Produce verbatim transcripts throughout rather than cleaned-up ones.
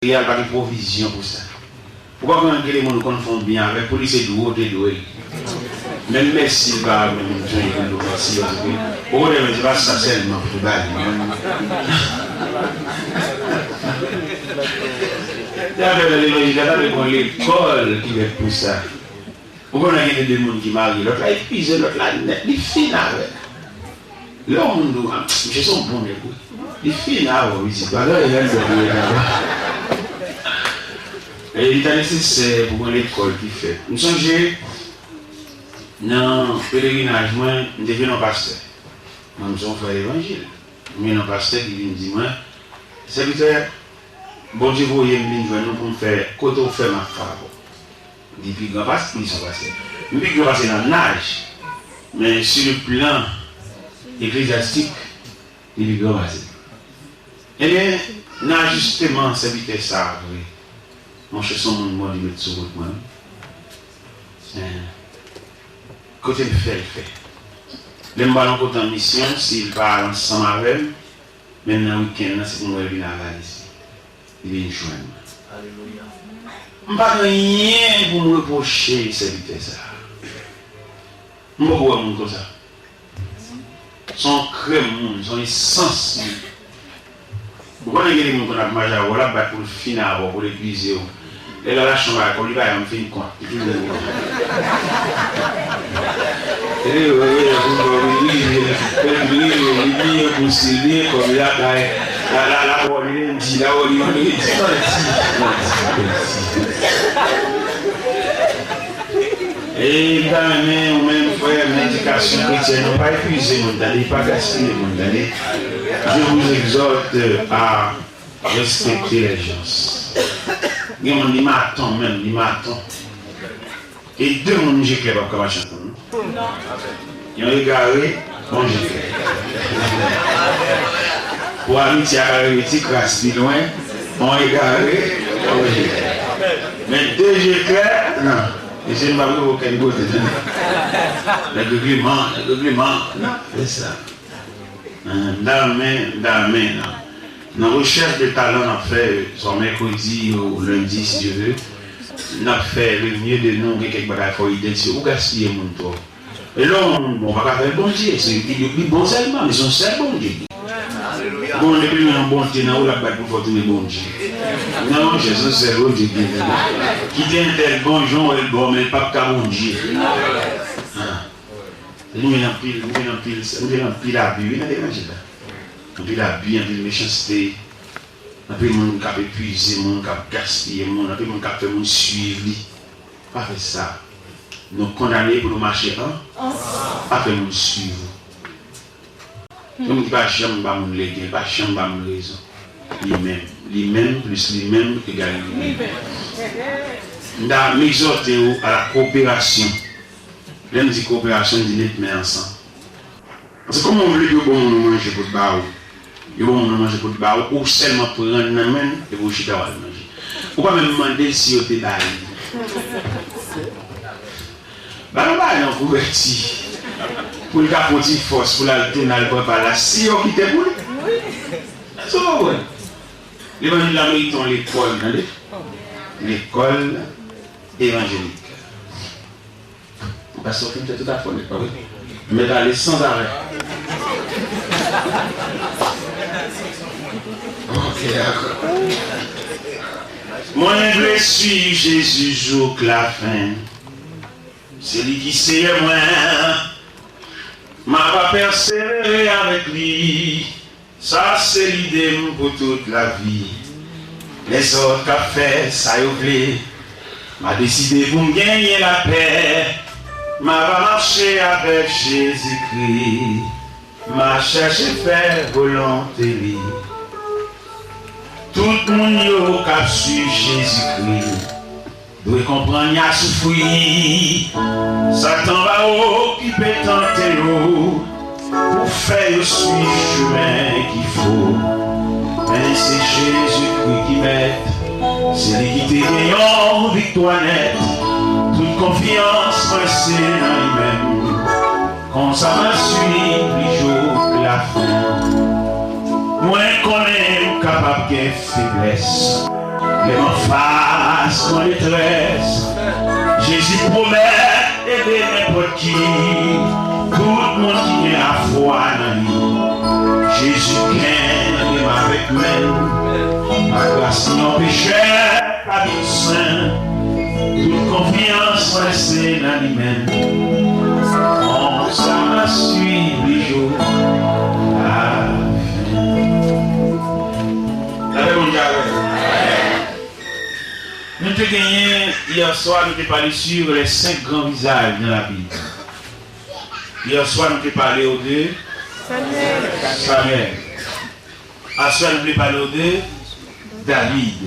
Seryal, pa gen pwovizyon pou sa. Ou pa konn gen de moun ou konn fè yon byen avèk, pou li se dwe w te dwe l. Menm mèsi l pa menm sonje pou l di w mèsi, paske okontrè, men se pa sa sèlman pou te ba li, non. Se afè nan levanjil la, ta dwe gen yon lekòl ki fèt pou sa. Ou konnen gen de moun ki marye, lòt la epuize, lòt la nèt, li fin avè l. Lè yon moun di w, "Ah, misye se yon bon nèg, wi." Li fin avè w, isit, pa gen anyen ladan l pou yo ta ba. E li ta nesesè pou gen lekòl ki fèt. M sonje, nan pelerinaj mwen, m te jwenn yon pastè. Mwen, m se yon frè levanjil. M jwenn yon pastè ki vin di mwen, "Sèvitè, Bondye voye m vin jwenn ou pou m fè, kote w fè m ap favè w." Li pi gran pastè, li se yon pastè. M pi gran pastè nan naj, men sur le plan eklezyastik, li pi gran pase m. Ebyen, nan ajisteman sèvitè sa a vre, monchè, se yon moun Bondye met sou wout mwen, wi. Eh, kote l fè, l fè. Lè m pral yon kote an misyon, si l pa al ansanm avè m, menm nan wikenn nan, se pou m wè l vin avalize. Li vin jwenn mwen. M pa gen anyen pou m repwoche sèvitè sa a. M poko wè moun konsa. Se yon krèm moun, se yon esans moun. Ou konnen gen de moun konn ap mache avè w, l ap bat pou l fin avè w, pou l epuize w. Lè l al achte yon bagay, kòm li pa janm fin kont, li toujou konsa. Li bliye pou si li, kòm li lakay, la, la, la, bò li lendi, la, bò li vandredi, mandi, mandi, mandi. E m ta renmen, ou menm, frè, nan edikasyon kretyèn, nou pa epuize moun, tande, pa gaspiye moun, tande. Je vous exhorte à respecter les gens. Gen moun, li maton menm, li maton. E de moun je klè p ap ka mache ansanm, non? Yon egare, yon je klè. Pou amitye a ka rive ti kras pi lwen, yon egare, yon je klè. Men de je klè, non. Mesye, m p ap revoke n kote, non. Nèg regleman, nèg regleman. Non, se sa. Hein, m ta renmen, m ta renmen, nan, nan rechèch de talan n ap fè, swa mèkredi ou lendi, si Dye vle, n ap fè le mieux de nou, gen kèk bagay fò idantifye, ou gaspiye moun twòp. E lè yon moun bon, pa ka fè l Bondye, se li, li bon sèlman, men se yon sèl Bondye li. Bon, depi l wè yon bonte nan ou, l ap bat pou l fè w tounen Bondye. Non, monchè, se yon sèl Bondye ki gen. Kite entèl bon, jan w wè l bon, men l p ap ka Bondye. Ah. Nou jwenn anpil, nou jwenn anpil, nou jwenn anpil abi, wi, nan levanjil la. Anpil abi, anpil mechanste, anpil moun k ap epuize moun, k ap gaspiye moun, anpil moun k ap fè moun swiv li. Pa fè sa. Nou kondane pou nou mache an, pa fè moun swiv ou. Yon moun ki pa janm ba moun legen, pa janm ba moun rezon. Li menm, li menm plis li menm egal li menm. M ta, m egzòte w à la coopération. Lè m di koperasyon, m di met men ansanm. Paske kòman w vle pou yo ban moun yon manje pou t ba ou? Yo ban moun yon manje pou t ba ou, ou sèlman pran nan men l, epi ou chita w al manje. Ou pa menm mande l si yo te ba li. Ba l yon bagay nan kouvèti. Pou l ka pran ti fòs, pou l al tounen al pran pa l la, si yo kite pou li. Èske w konprann? Levanjil la merite yon lekòl, tande. Lekòl evanjelik. Pastè, w fin fè tout afè w nèt, pa vre? M mèt ale san arè. Ok, dakò. Mwen vle swiv Jezi jouk lafen. Se li ki Seyè mwen. M ava pèsevere avèk li. Sa se lide m pou tout lavi. Lèzòt ka fè sa yo vle. M a deside pou m genyen lapè. M ava mache avèk Jezikri. M a chèche fè volonte li. Tout moun yo k ap swiv Jezikri dwe konprann y a soufri. Satan va okipe tante yo pou fè yo swiv chimen ki fo. Men se Jezikri ki mèt, se li ki te gen yon viktwa nèt. Tout konfyans mwen se nan li menm. Konsa m a swiv li jouk lafen. Mwen konnen m kapab gen feblès. Anfas nan detrès, Jezi pwomèt ede nenpòt ki. Tout moun ki gen lafwa nan li, Jezi gen nan li avèk men. Pa gras li yon pechè ka vin sen. Tout konfyans mwen se nan li menm. Konsa m ap swiv li jou lafen. Lapè Bondye avè w. Nou te genyen, yè swa, nou te pale sur les cinq grands visages dans la Bible. Yè swa, nou te pale w de Samuel. Aswè, nou vle pale w de David.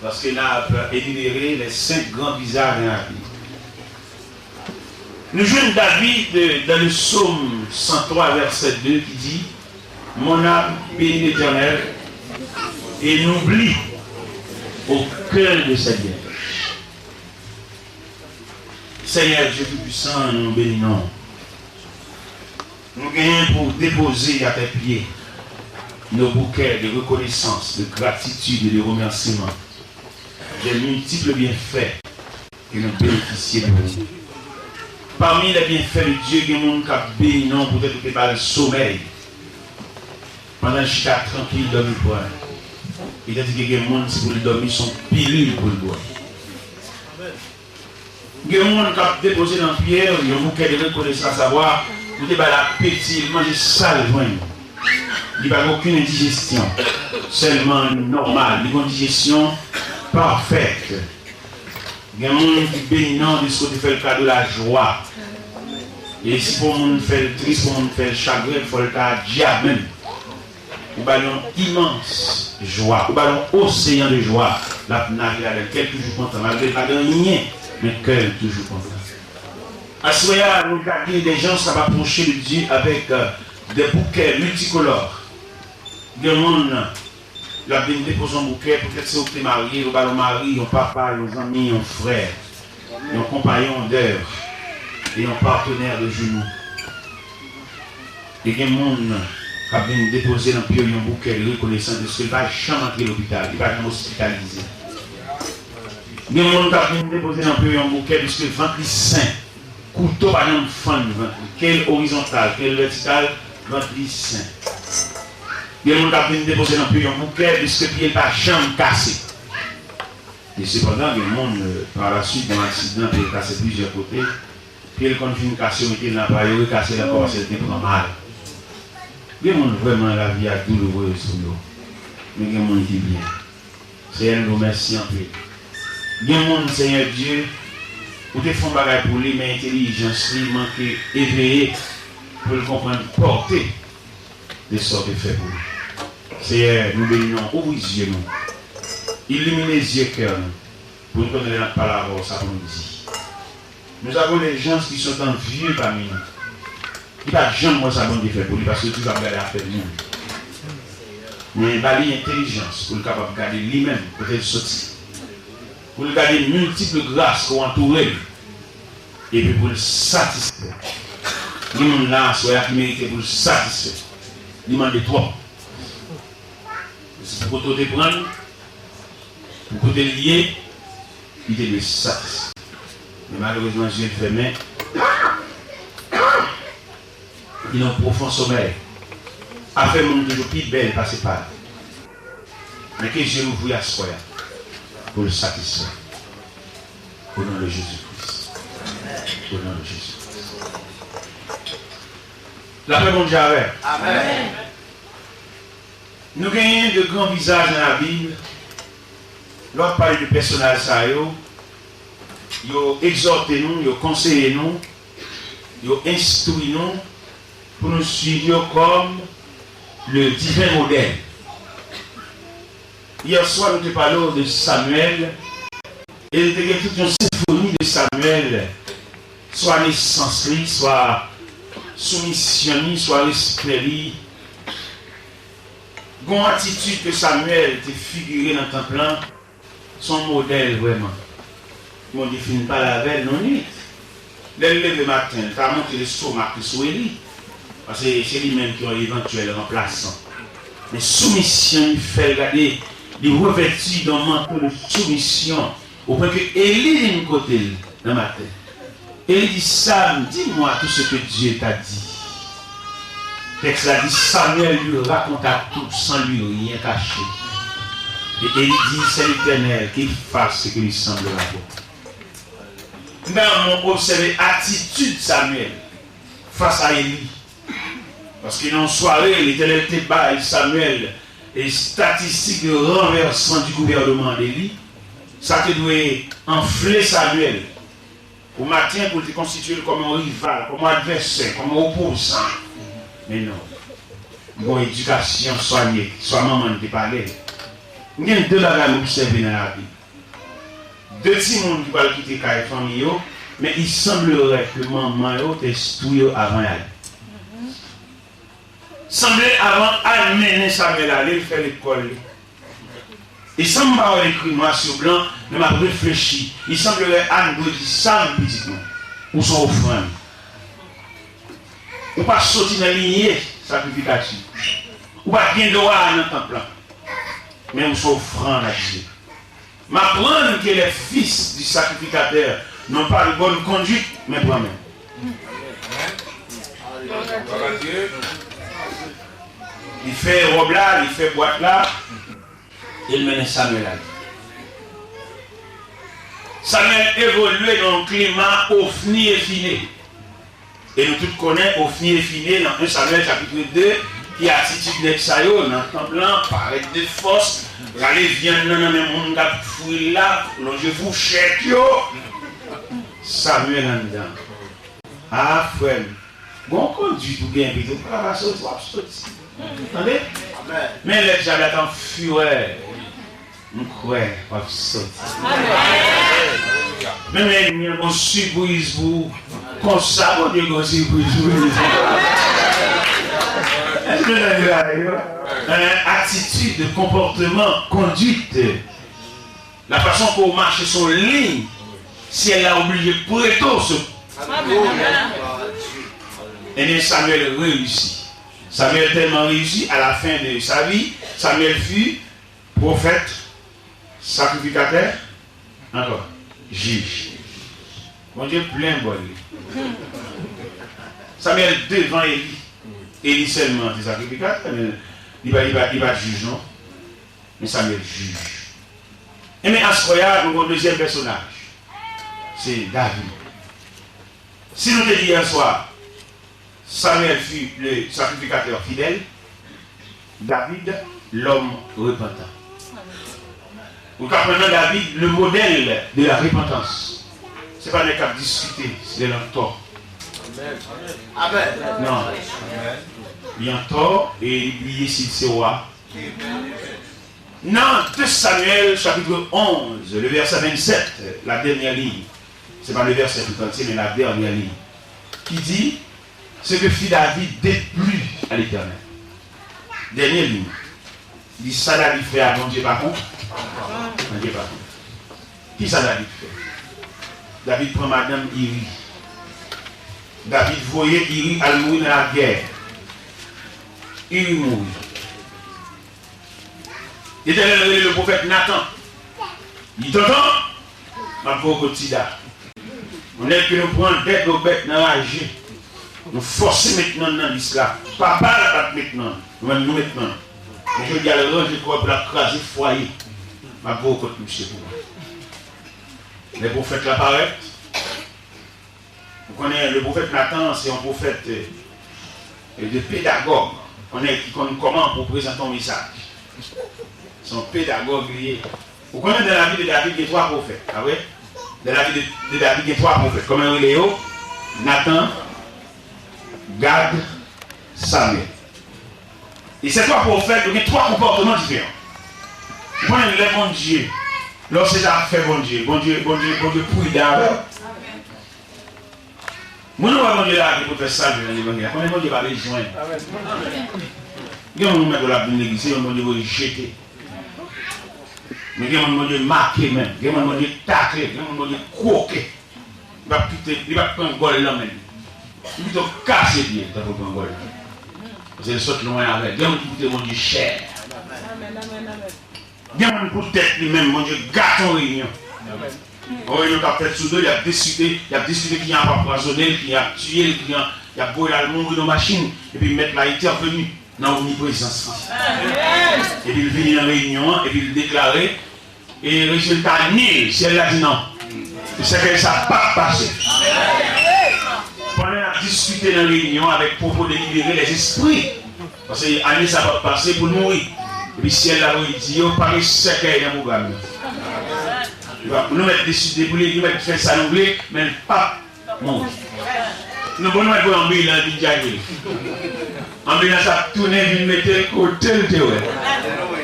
Paske n ap enimere les cinq grands visages dans la Bible. Nou jwenn David dans le psaume cent trois, verset deux, ki di, Mon âme bénit l'Éternel et n'oublie aucun de ses bienfaits. Senyè Dye Toupisan, nou beni non w. Nou genyen pou depoze atè pye nos bouquets de reconnaissance, de gratitude et de remerciement des multiples bienfaits ke nou benefisye de ou. Pami lè byenfè de Dye, gen moun k ap beni non w poutèt ou te ba l somèy. Pandan l chita trankil, dòmi pran l. Etandike gen moun, se pou l dòmi, se yon pilil pou l bwè. Gen moun k ap depoze nan pye w yon boukè de rekonesans, savwa ou te ba l apeti, l manje sa l jwenn. Li pa gen okenn endijestyon, sèlman nòmal, li gen yon dijesyon pafèt. Gen moun ki beni non w diske w te fè l kado lajwa. E si pou yon moun fè l tris, pou yon moun fè l chagren, fò l ta dyab menm. Ou ba l yon imans jwa, ou ba l yon oseyan de jwa, l ap naje ladan l, kè l toujou kontan, malgre l pa gen anyen, men kè l toujou kontan. Aswè a, nou ka gen de jan k ap apwoche de Dye avèk, euh, de boukè miltikolò. Gen moun, l ap vin depoze yon boukè, poutèt se ou ki te marye l, ou ba l yon mari, yon papa, yon zanmi, yon frè, yon konpayon d'œuvre e yon partenaire de jumeaux. E gen moun k ap vin depoze nan pye w yon boukè de rekonesans, dèske l pa janm antre lopital, li pa janm ospitalize. Gen moun k ap vin depoze nan pye w yon boukè, dèske vant li sen. Kouto pa janm fann vant li, ke l orizontal, ke l vètikal, vant li sen. Gen moun k ap vin depoze nan pye yon boukè, dèske pye l pa janm kase. E sepandan, gen moun, euh, pa la swit, gen yon aksidan, pye l kase plizyè kote, pye l konn fin kase, yo mete l nan aparèy, yo rekase l ankò paske l te pran mal. Gen moun vrèman lavi a doulourez pou yo, men gen moun ki byen. Seyè, nou di w mèsi anpil. Gen moun, Seyè Dye, ou te fè yon bagay pou li, men entèlijans li manke eveye pou l konprann pòte de sa w te fè pou li. Seyè, nou beni non w, ouvri zye nou, ilimine zye kè nou, pou nou konnen lè n ap pale avè w sa pou nou di. Nous avons des gens qui sont envieux parmi nous. Li pa t janm wè sa Bondye fè pou li, paske l toujou ap gade afè moun. Men ba li entèlijans pou l kapab gade li menm kote l soti. Pou l gade miltip gras ke w antoure l. Epi pou l satisfè. Gen moun la aswè a ki merite pou l satisfè. Li mande twòp. Se pou kote w te pran l, pou kote l ye, li te dwe satisfè. Men malerezman, zye l fèmen. Li nan pwofon somèy. Afè moun toujou pi bèl pase pa l. Men ke zye l ouvri aswè a pou l satisfè. Au nom de Jésus-Christ. Au nom de Jésus-Christ. Lapè Bondye avè w. Amèn. Nou genyen de gran vizaj nan Labib. Lè w ap pale de pèsonaj sa yo, yo egzòte nou, yo konseye nou, yo enstwi nou pou nou swiv yo kòm le divin modèl. Yè swa, nou te pale w de Samyèl, e nou te gen tout yon senfoni de Samyèl, swa nesans li, swa soumisyon li, swa respè li. Gon atitid ke Samyèl te figire nan tanp lan, se yon modèl vrèman. Bondye fin pale avè l nan nwit. Lè l leve maten, l ta monte lestomak li sou Eli. Paske se li menm ki yon evantyèl ranplasan. Men soumisyon li fè l gade Li revèti d on manto de soumisyon, opwen ke Eli vin kote l nan maten. Eli di, Sam, dis-moi tout ce que Dieu t'a dit. Tèks la di, Samuel lui raconta tout sans lui rien cacher. Et Élie dit, C'est l'Éternel, qu'il fasse ce que lui semblera bon. M ta renmen obsève atitid Samuel fas a Eli. Paske nan yon sware, Letènèl te bay Samuel estatistik de ranvèsman di gouvènman de li. Sa te dwe anfle Samuel pou maten, pou l te konstitye l kòm yon rival, kòm yon advèsè, kòm yon opozan. Men non. Bon, edikasyon swa li, swa manman l te pale. M gen de bagay m obsève nan lavi. De timoun ki pral kite kay fanmi yo, men il semblerait que manman yo te enstwi yo avan y ale. Sanble avan al mennen Samuel ale, l fè lekòl li. E san m pa wè ekri nwa sou blan, men m ap reflechi. Il semblerait Anne dwe di Sam, pitit mwen, ou se yon ofrann. Ou pa soti nan linye sakrifikatif. Ou pa gen dwa nan tanp lan. Men ou se yon ofrann a Dye. M'apprend que les fils du sacrificateur n'ont pas de bonne conduite, men pran men. Li fè wòb la, li fè bwat la, e l mennen Samuel ale. Samuel evolye nan yon klima Ofni e Fine. E nou tout konnen Ofni e Fine nan en Samyèl chapit de, ki atitid nèg sa yo nan tanp lan, parèt de fòs, rale vyann nan nan men moun k ap fri l la, lonje fouchèt yo. Samyèl anndan. A, frè m, gon kondwit ou gen pito, ou pa ka soti, w ap soti. Tande? Men lè dyab la te an firè. M kwè w ap soti. Menm lènmi an gon sipriz pou ou. Konsa Bondye gon sipriz pou li. Èske nou la yo? Hein, attitude, comportement, conduite. La façon que w mache sou liy, syèl la oblije prete w se. Ebyen, Samuel reyisi. Samuel tèlman reyisi, à la fin de sa vie, Samuel fut prophète, sacrificateur, ankò, jij. Bondye plen bòl li. Samuel devan Eli. Eli sèlman te sakrifikatè, men li pa, li pa, li pa t jij non. Men Samuel jij. Enben, aswè a, nou gen yon dezyèm pèsonaj. Se David. Si nou te di yè swa, Samuel fut le sacrificateur fidèle, David, l'homme repentant. Ou ka pran nan David le modèle de la repentance. Se pa nèg k ap diskite lè l antò. Amen. Non. Li antò e li bliye si l se wa. Nan de Samyèl, chapitre onze, le verset vingt-sept, la dernière ligne. C'est pas le verset tout entier, mais la dernière ligne. Qui dit, ce que fit David déplut à l'Éternel. Dènye liy. Li sa David fè a Bondye pa kontan? Bondye pa kontan. Kisa David fè? David pran madanm Iri. David voye Iri al mouri nan lagè. Iri mouri. Letènèl rele le pwofèt Natan. Li tantan, m ap voye w kot sida. Yon nèg ke nou pran dèt o bèt nan raje. Nou fòse met non l nan lis la. Papa l pa t met non l. Nou menm nou met non l. Men jodi a l ranje kò l pou l ap kraze fwaye. M ap voye w kot misye pou mwen. Lè pwofèt la parèt, ou konnen le pwofèt Natan se yon pwofèt, euh, de pedagòg. Yon nèg ki konn kòman pou prezante yon mesaj. Se yon pedagòg li ye. Ou konnen dans la vie de David gen twa pwofèt, pa vre? Dans la vie de, de David gen twa pwofèt. Kòman yo rele yo? Natan, Gad, Samyèl. E se twa pwofèt yo gen twa konpòteman diferan. Ou konnen lè Bondye, lè w se zafè Bondye, Bondye, Bondye, Bondye pridan avè w. Moun ou wè Bondye lage pou l fè sal nan levanjil la, konnen Bondye pa bezwen. Gen moun ou mèt wè l ap vin legliz, se yon Bondye voye jete. Men gen moun Bondye make menm, gen moun Bondye takle, gen moun Bondye kwoke. Li p ap kite, li p ap pran gòl nan men l. Li pito kase pye l tankou l pran gòl nan men l. Paske l sot lwen avè l. Gen moun ki koute Bondye chè. Amèn, amèn, amèn. Gen moun pou tèt li menm, Bondye gate yon reyinyon. Yon reyinyon k ap fèt sou do l, y ap diskite, y ap diskite kijan y ap pwazonnen l, kijan y ap tiye l, kijan y ap voye l al mouri nan machin, epi Mèt la entèveni nan omniprezans li. Epi l vini nan reyinyon an, epi l deklare, e rezilta nil, syèl la di non. Sèkèy sa p ap pase. Pandan n ap diskite nan reyinyon avèk pwopo de libere lèzespri, paske ane sa p ap pase pou l mouri. Epi syèl la voye di yo, pa gen sèkèy nan pwogram nan. Nou mèt deside pou li, nou mèt fè sa nou vle, men l p ap Bon. Nou bon, nou mèt voye anbilans vin tcheke l. Anbilans ap tounen vin mete l kote l te wè.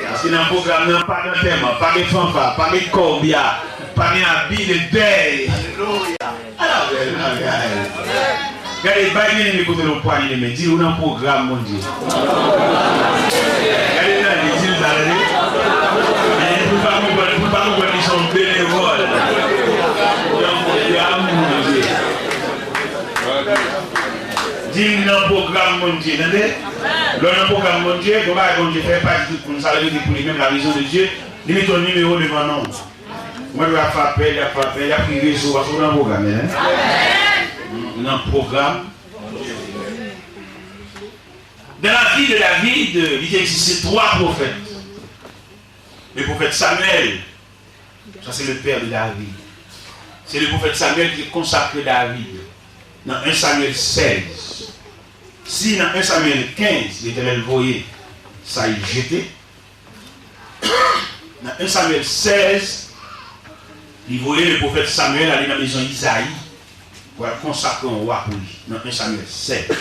Paske nan pwogram nan, pa gen antèman, pa gen fanfa, pa gen kòbya, pa gen abi de dèy. Ala bèl bagay. Gade, bay byeneme kote l yon pwanye de men. Di l ou nan pwogram Bondye. Gade nan li, di l sa, tande. Men pou l pa konprann, pou l pa konprann li se yon benevòl. Nan pwogram Bondye. Di l nan pwogram Bondye, tande. Lè w nan pwogram Bondye, gon bagay Bondye fè, pa di tout moun sa, li rete pou li menm, la maison de Dieu, li mete yon nimewo devan non w. Mwen, lè y ap fè apèl, y ap fè apèl, y ap rive sou ou, paske w nan pwogram, men. Nan pwogram. Dans la vie de David, il existait trois prophètes. Le prophète Samuel, ça c'est le père de David. C'est le prophète Samuel qui consacre David dans un Samuel seize. Si dans un Samuel quinze, Letènèl voye Sayil jete, nan un Samyèl sèz, li voye le pwofèt Samyèl ale nan mezon Izayi pou al konsakre yon wa pou li, nan un Samyèl sèz.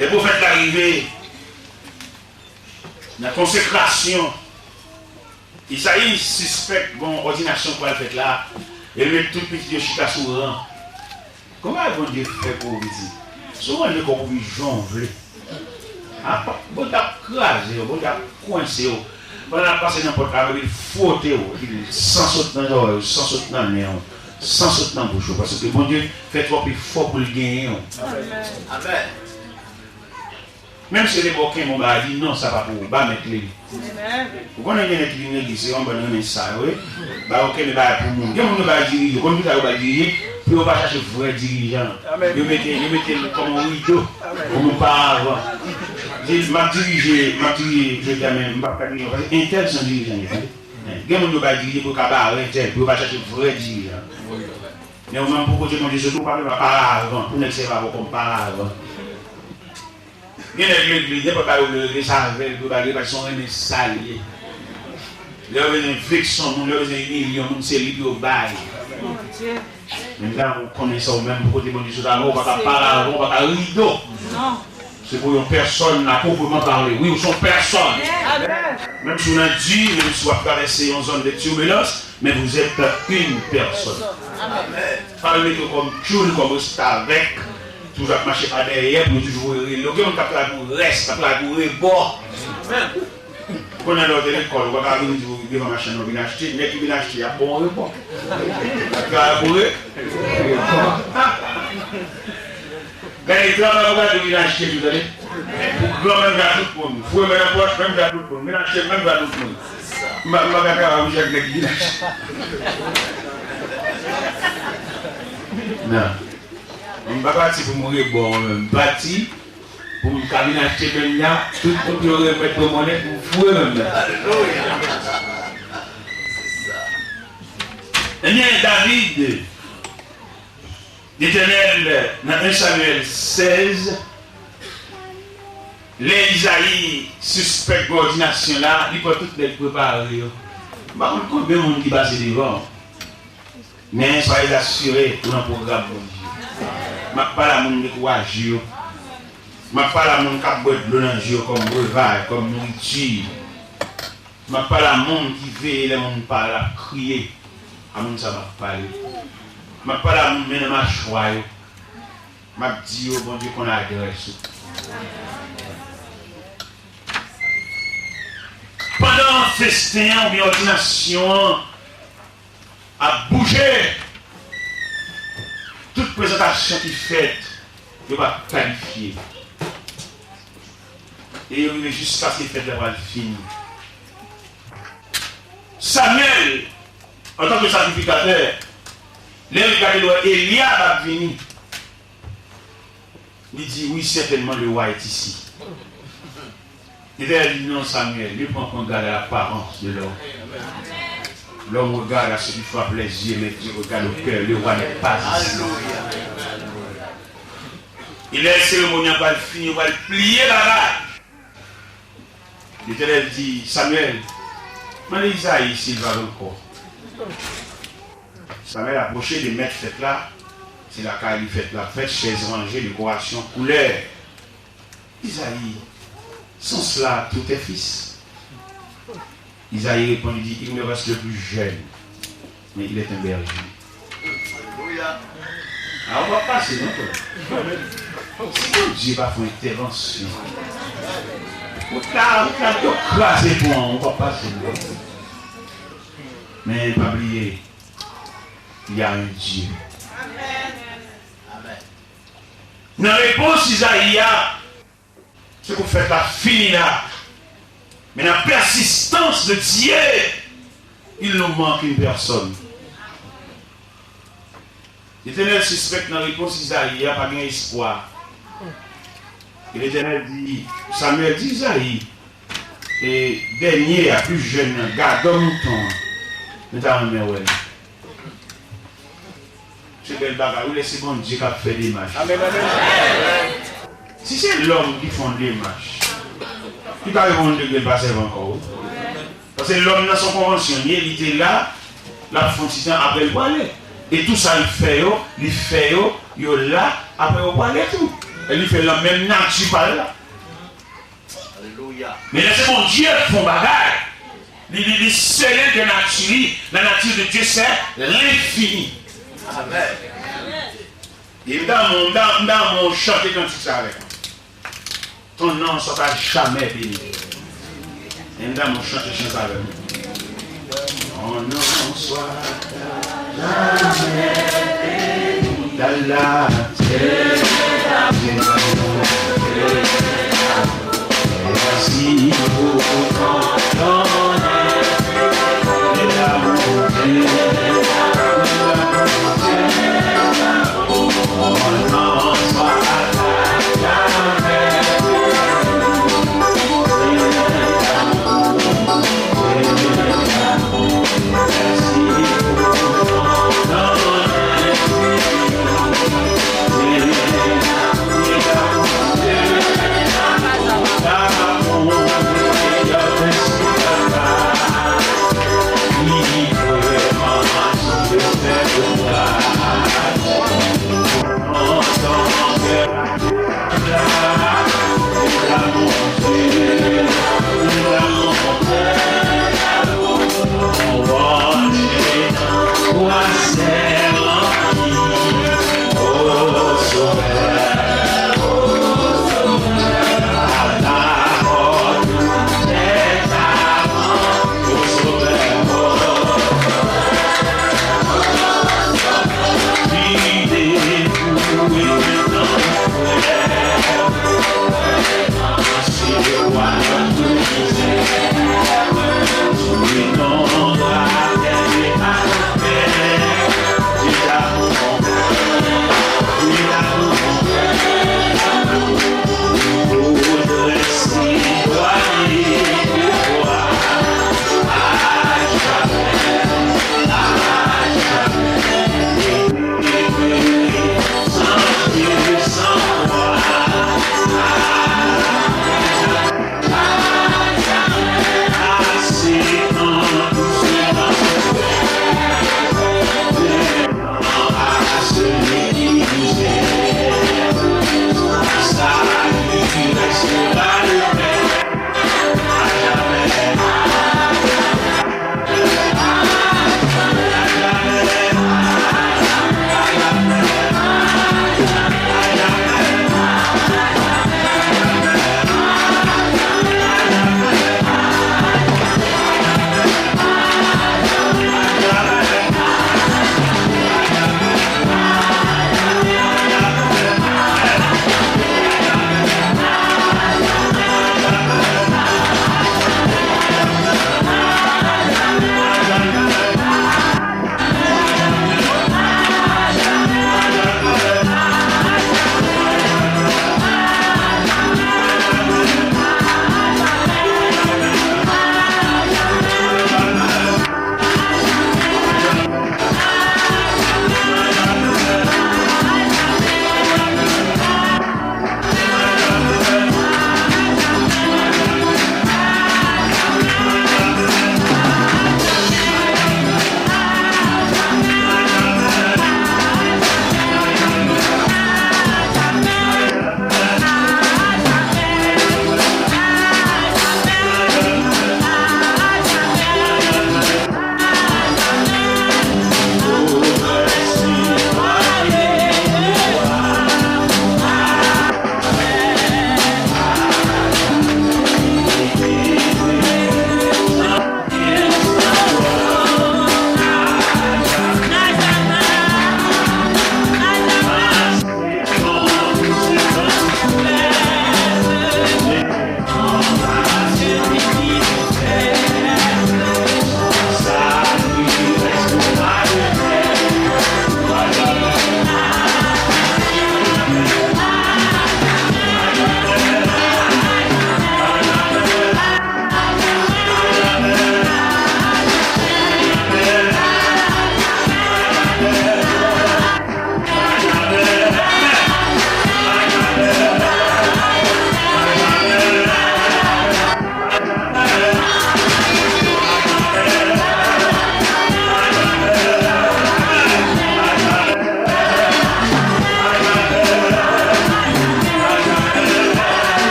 Lè pwofèt la rive nan konsekrasyon, Izayi sispèk gon òdinasyon k pral fèt la, e l met tout pitit yo chita sou ran. Kòman Bondye fè pou ou, pitit? Si w manje kòk ou pi jan w vle. A, Bondye ap kraze w, Bondye ap kwense w. Pandan l ap pase nan pòt la, epi l fwote w, epi l san sot nan zòrèy ou, san sot nan nen w, san sot nan bouch ou, paske Bondye fè twòp efò pou l genyen w. Amèn. Menm si yo te ba w kenbe yon bagay, di non, sa pa pou ou, ba mèt li. Ou konnen gen nèg ki vin legliz, se yon bann renmen sa yo, wi. Ba yo kenbe bagay pou moun. Gen moun yo bay dirije, ou konn kisa yo bay dirije? Pou yo pa chache vrè dirijan. Yo mete, yo mete l kòm yon rido pou moun paravan. Di, m ap dirije, m ap dirije jodi a, men m p ap ka dirije, paske entèl se yon dirijan li ye, tande. Gen moun yo bay dirije pou yo ka bare entèl, pou yo pa chache vrè dirijan. Men ou menm pou kote Bondye sot ou, pa vle pa paravan, pou nèg sèvi avè w kòm paravan. Gen nèg legliz, nenpòt bagay ou vle regle, se avè l pou yo regle, paske se yon renmen sa l ye. Lè yo bezwen vekse yon moun, lè yo bezwen imilye yon moun, se li pou yo bay. Men m ta renmen w konnen sa ou menm, pou kote Bondye sot avè w, ou pa ka paravan, ou pa ka rido. Se pou yon pèsòn la, pwopreman pale. Wi, ou se yon pèsòn. Menm si w nan di, menm si w ap travèse yon zòn de tibilans, men vous êtes une personne. Pa yo mete w kòm tchoul, kòm restavèk, toujou ap mache pa dèyè, pou yo toujou voye rele w. Gen moun k ap travay pou rès, k ap travay pou rebò. Konnen lè w te lekòl, ou pa ka vin di w devan machann nan w vin achte, nèg ki vin achte, y ap ba w rebò. Y ap travay pou re-, rebò. Gade, travay pou gade vin achte tou, tande. Pou gran menm jan tout moun. Foure men nan pòch, menm jan tout moun. Vin achte menm jan tout moun. M pa, m pa ka travay pou chak nèg ki vin achte. Non. M pa pati pou m rebò mwen menm. M pati pou m ka vin achte menm jan, tout moun yo remèt mwen monnen pou m foure menm nan. Ebyen, David, Letènèl, nan un Samyèl sèz, lè Izayi sispèk gon òdinasyon la, li pran tout nèg prepare yo. M pa konn konbyen moun ki pase devan. Men soyez asire ou nan pwogram Bondye. M ap pale a moun dekouraje yo. M ap pale a moun k ap bwè dlo nan je yo kòm brevay, kòm nouriti. M ap pale a moun ki veye lè moun pa la ap kriye. A moun sa m ap pale. M ap pale a moun men nan machwa yo. M ap di yo Bondye konn adrès ou. Pandan festen an oubyen òdinasyon an ap bouje, tout prezantasyon ki fèt, yo pa kalifye. E yo rive jiskaske fèt la pral fini. Antanke sakrifikatè, lè l gade, l wè Elyab ap vini. Li di, "Oui, certainement, le roi est ici." L'Éternel dit, "Non, Samuel, ne prends point garde à l'apparence de l'homme. L'homme regarde à ce qui frappe les yeux, mais Dieu regarde au cœur. Le roi n'est pas ici." E lè seremoni an pral fini, yo pral pliye bagay. Letènèl di, "Samyèl, mande Izayi si l pa gen kò." Samyèl apwoche de mèt fèt la, se lakay li fèt la ap fèt, chèz ranje, dekorasyon, koulè. Izayi, sont cela tous tes fils? Izayi reponn, li di, "Il me reste le plus jeune, mais il est un berger." Alelouya. A, ou p ap pase, non, frè. Si Bondye pa fè yon entèvansyon, ou ta, ou ta, yo kraze pon an, ou p ap pase, non. Men pa bliye, il y a un Dieu. Nan repons Izayi a, se pou fèt la fini la. Men nan pèsistans de Dye, il ne manque une personne. Letènèl sispèk nan repons Izayi a pa gen espwa. E Letènèl di, Samyèl di Izayi, e dènye a, pli jèn nan, gadò mouton an, nou ta renmen wè l. Se bèl bagay, wi, lè se Bondye k ap fè demach. Amèn, amèn. Si se lòm ki fè yon demach, li pa reponn de gèl pa sèvi ankò, wi. Paske lòm nan se yon konvansyon li ye, li te la, l ap fè yon ti tan, apre l prale. E tou sa l fè yo, li fè yo, yo la, apre yo prale tou. E li fè l nan menm nati pa l la. Alelouya. Men lè se Bondye k fè yon bagay, li, li, li sere de nati li, la nature de Dieu c'est l'infini. Amèn. E m ta renmen, m ta, m ta renmen w chante kantik sa avèk mwen. Ton non soit à jamais béni. E m ta renmen w chante chan sa avèk mwen. Ton non soit à jamais béni. Dans la terre. Merci pour ton don.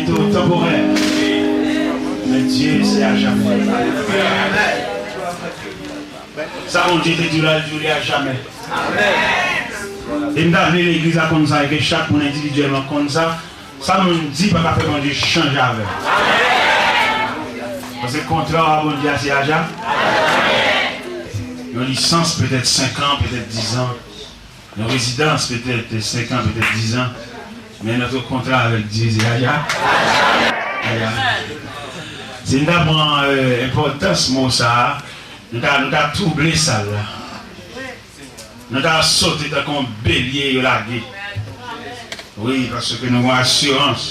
Te tanporè. Men Dye se a jamè. Sa Bondye te di w la, l di w li a jamè. E m ta vle legliz la konn sa, e ke chak moun endividyèlman konn sa. Sa moun di pa ka fè Bondye chanje avè l. Paske kontra w a Bondye a se a jamè. Yon lisans petèt senk an, petèt diz an. Yon rezidans petèt senk an, petèt diz an. Men notre contrat avec Dieu, c'est aja. Aja. Si n ta pran, euh, enpòtans mo sa a, nou ta, nou ta twouble sal la. Nou ta sote tankou yon belye yo lage. Wi, paske nou gen asirans.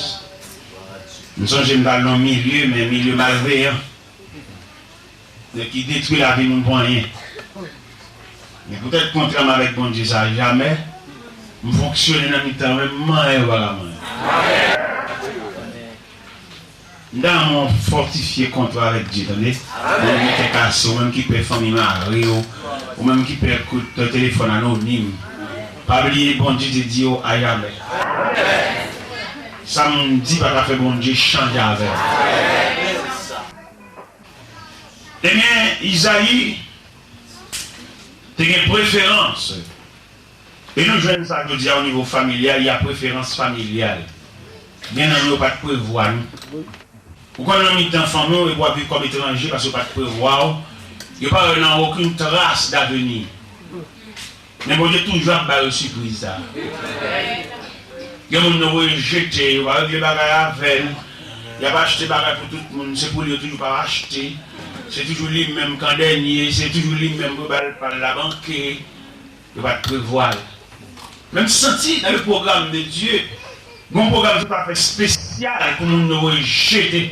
M sonje m t al nan milye, men milye malveyan. Nèg ki detwi lavi moun pou anyen. Men poutèt kontra m avèk Bondye sa, jamè m fonksyone nan mitan yo, men m manyen yo pa ka manyen. M ta renmen w fòtifye kontra avèk Dye, tande. Ou menm ki pè kase, ou menm ki pè fanmi mare w, ou menm ki pè kout telefòn anonim. Pa bliye Bondye te di w a jamè. Sa moun di pa ka fè Bondye chanje avè l. Ebyen, Izayi te gen preferans. E nou jwenn sa jodi a o nivo familyal, y a preferans familyal. Gen nan nou yo pa t prevwa nou. Ou konn nan mitan fanmi w epi w ap viv kòm etranje paske yo pa t prevwa w. Yo pa wè nan okenn tras daveni. Men Bondye toujou ap ba yo sipriz sa. Gen moun nou rejete, yo pa regle bagay avè l. Y ap achte bagay pou tout moun, se pou li yo toujou pa achte. Se toujou li menm k an dènye, se toujou li menm pou ba l pa l la banke. Yo pa t prevwa l. Men m santi dans le programme de Dieu, gen yon pwogram ki pa fè espesyal pou moun nou rejete.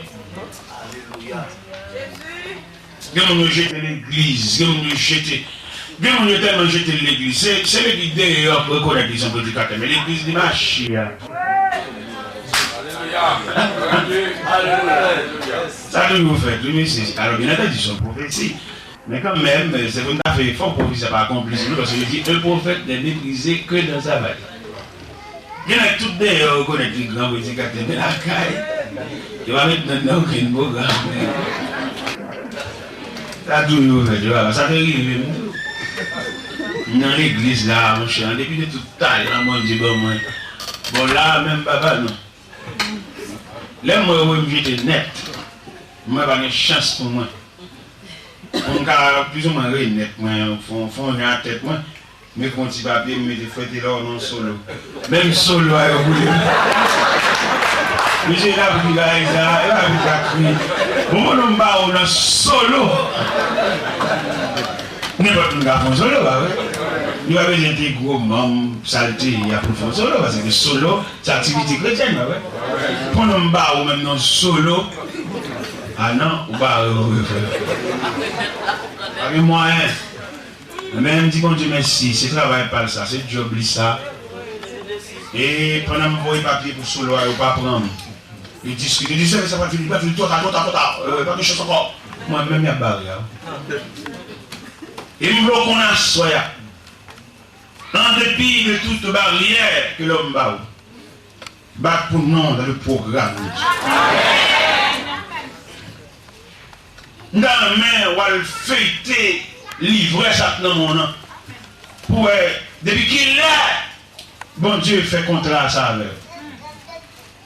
Gen moun yo jete legliz, gen moun yo jete, gen moun yo tèlman jete legliz. Se, se legliz deyò k rekonèt li se yon predikatè, men legliz li mache a. Sa toujou fèt, wi, mesye. Alò, byen antandi, se yon pwofesi. Men kanmenm, se pou n ta fè efò pou pwofesi a pa konplis nou, paske yo di, un prophète n'est méprisé que dans sa vallée. Gen nèg tout deyò rekonèt li gran predikatè, men lakay, yo pa met non nan okenn pwogram. Sa toujou fèt, yo pa, sa te rive m tou. M nan legliz la, monchè, an depi de tout talan Bondye ban mwen. Bon, la a menm, papa, non. Lè m wè yo voye m jete nèt, m wè pa gen chans pou mwen. Pou m ka plizoumwen renèt mwen, fè yon, fè yon jan a tèt mwen, m ekri yon ti papye, m mete Frè Telor nan solo. Menm solo a yo boule m. Mesye, lapli bagay sa, e lapli k ap kriye. Bon, bon, non, m ba ou nan solo. Nenpòt moun ka fè yon solo, pa vre? Li pa bezwen te gwo manm, sa l te ye a pou l fè yon solo, paske solo, se aktivite kretyèn, pa vre? Pandan m ba ou menm nan solo, a non, ou bare w, wi, frè. Pa gen mwayen. Men m di Bondye mèsi, se travay pa l sa, se djòb li sa. E pandan m voye papye pou solo a, yo pa pran m. Yo diskite, yo di, "Sèvis la pral fini, li pral fini twò ta, twò ta, twò ta, euh, pa gen chans ankò." Mwen menm, y ap bare a. E m vle w konn aswè a, en dépit de toute barrière que l'homme ba ou, bat pou non dans le programme de Dieu. M ta renmen w al feyte livrè sa k nan men w nan, pou w wè depi kilè Bondye fè kontra sa avè w,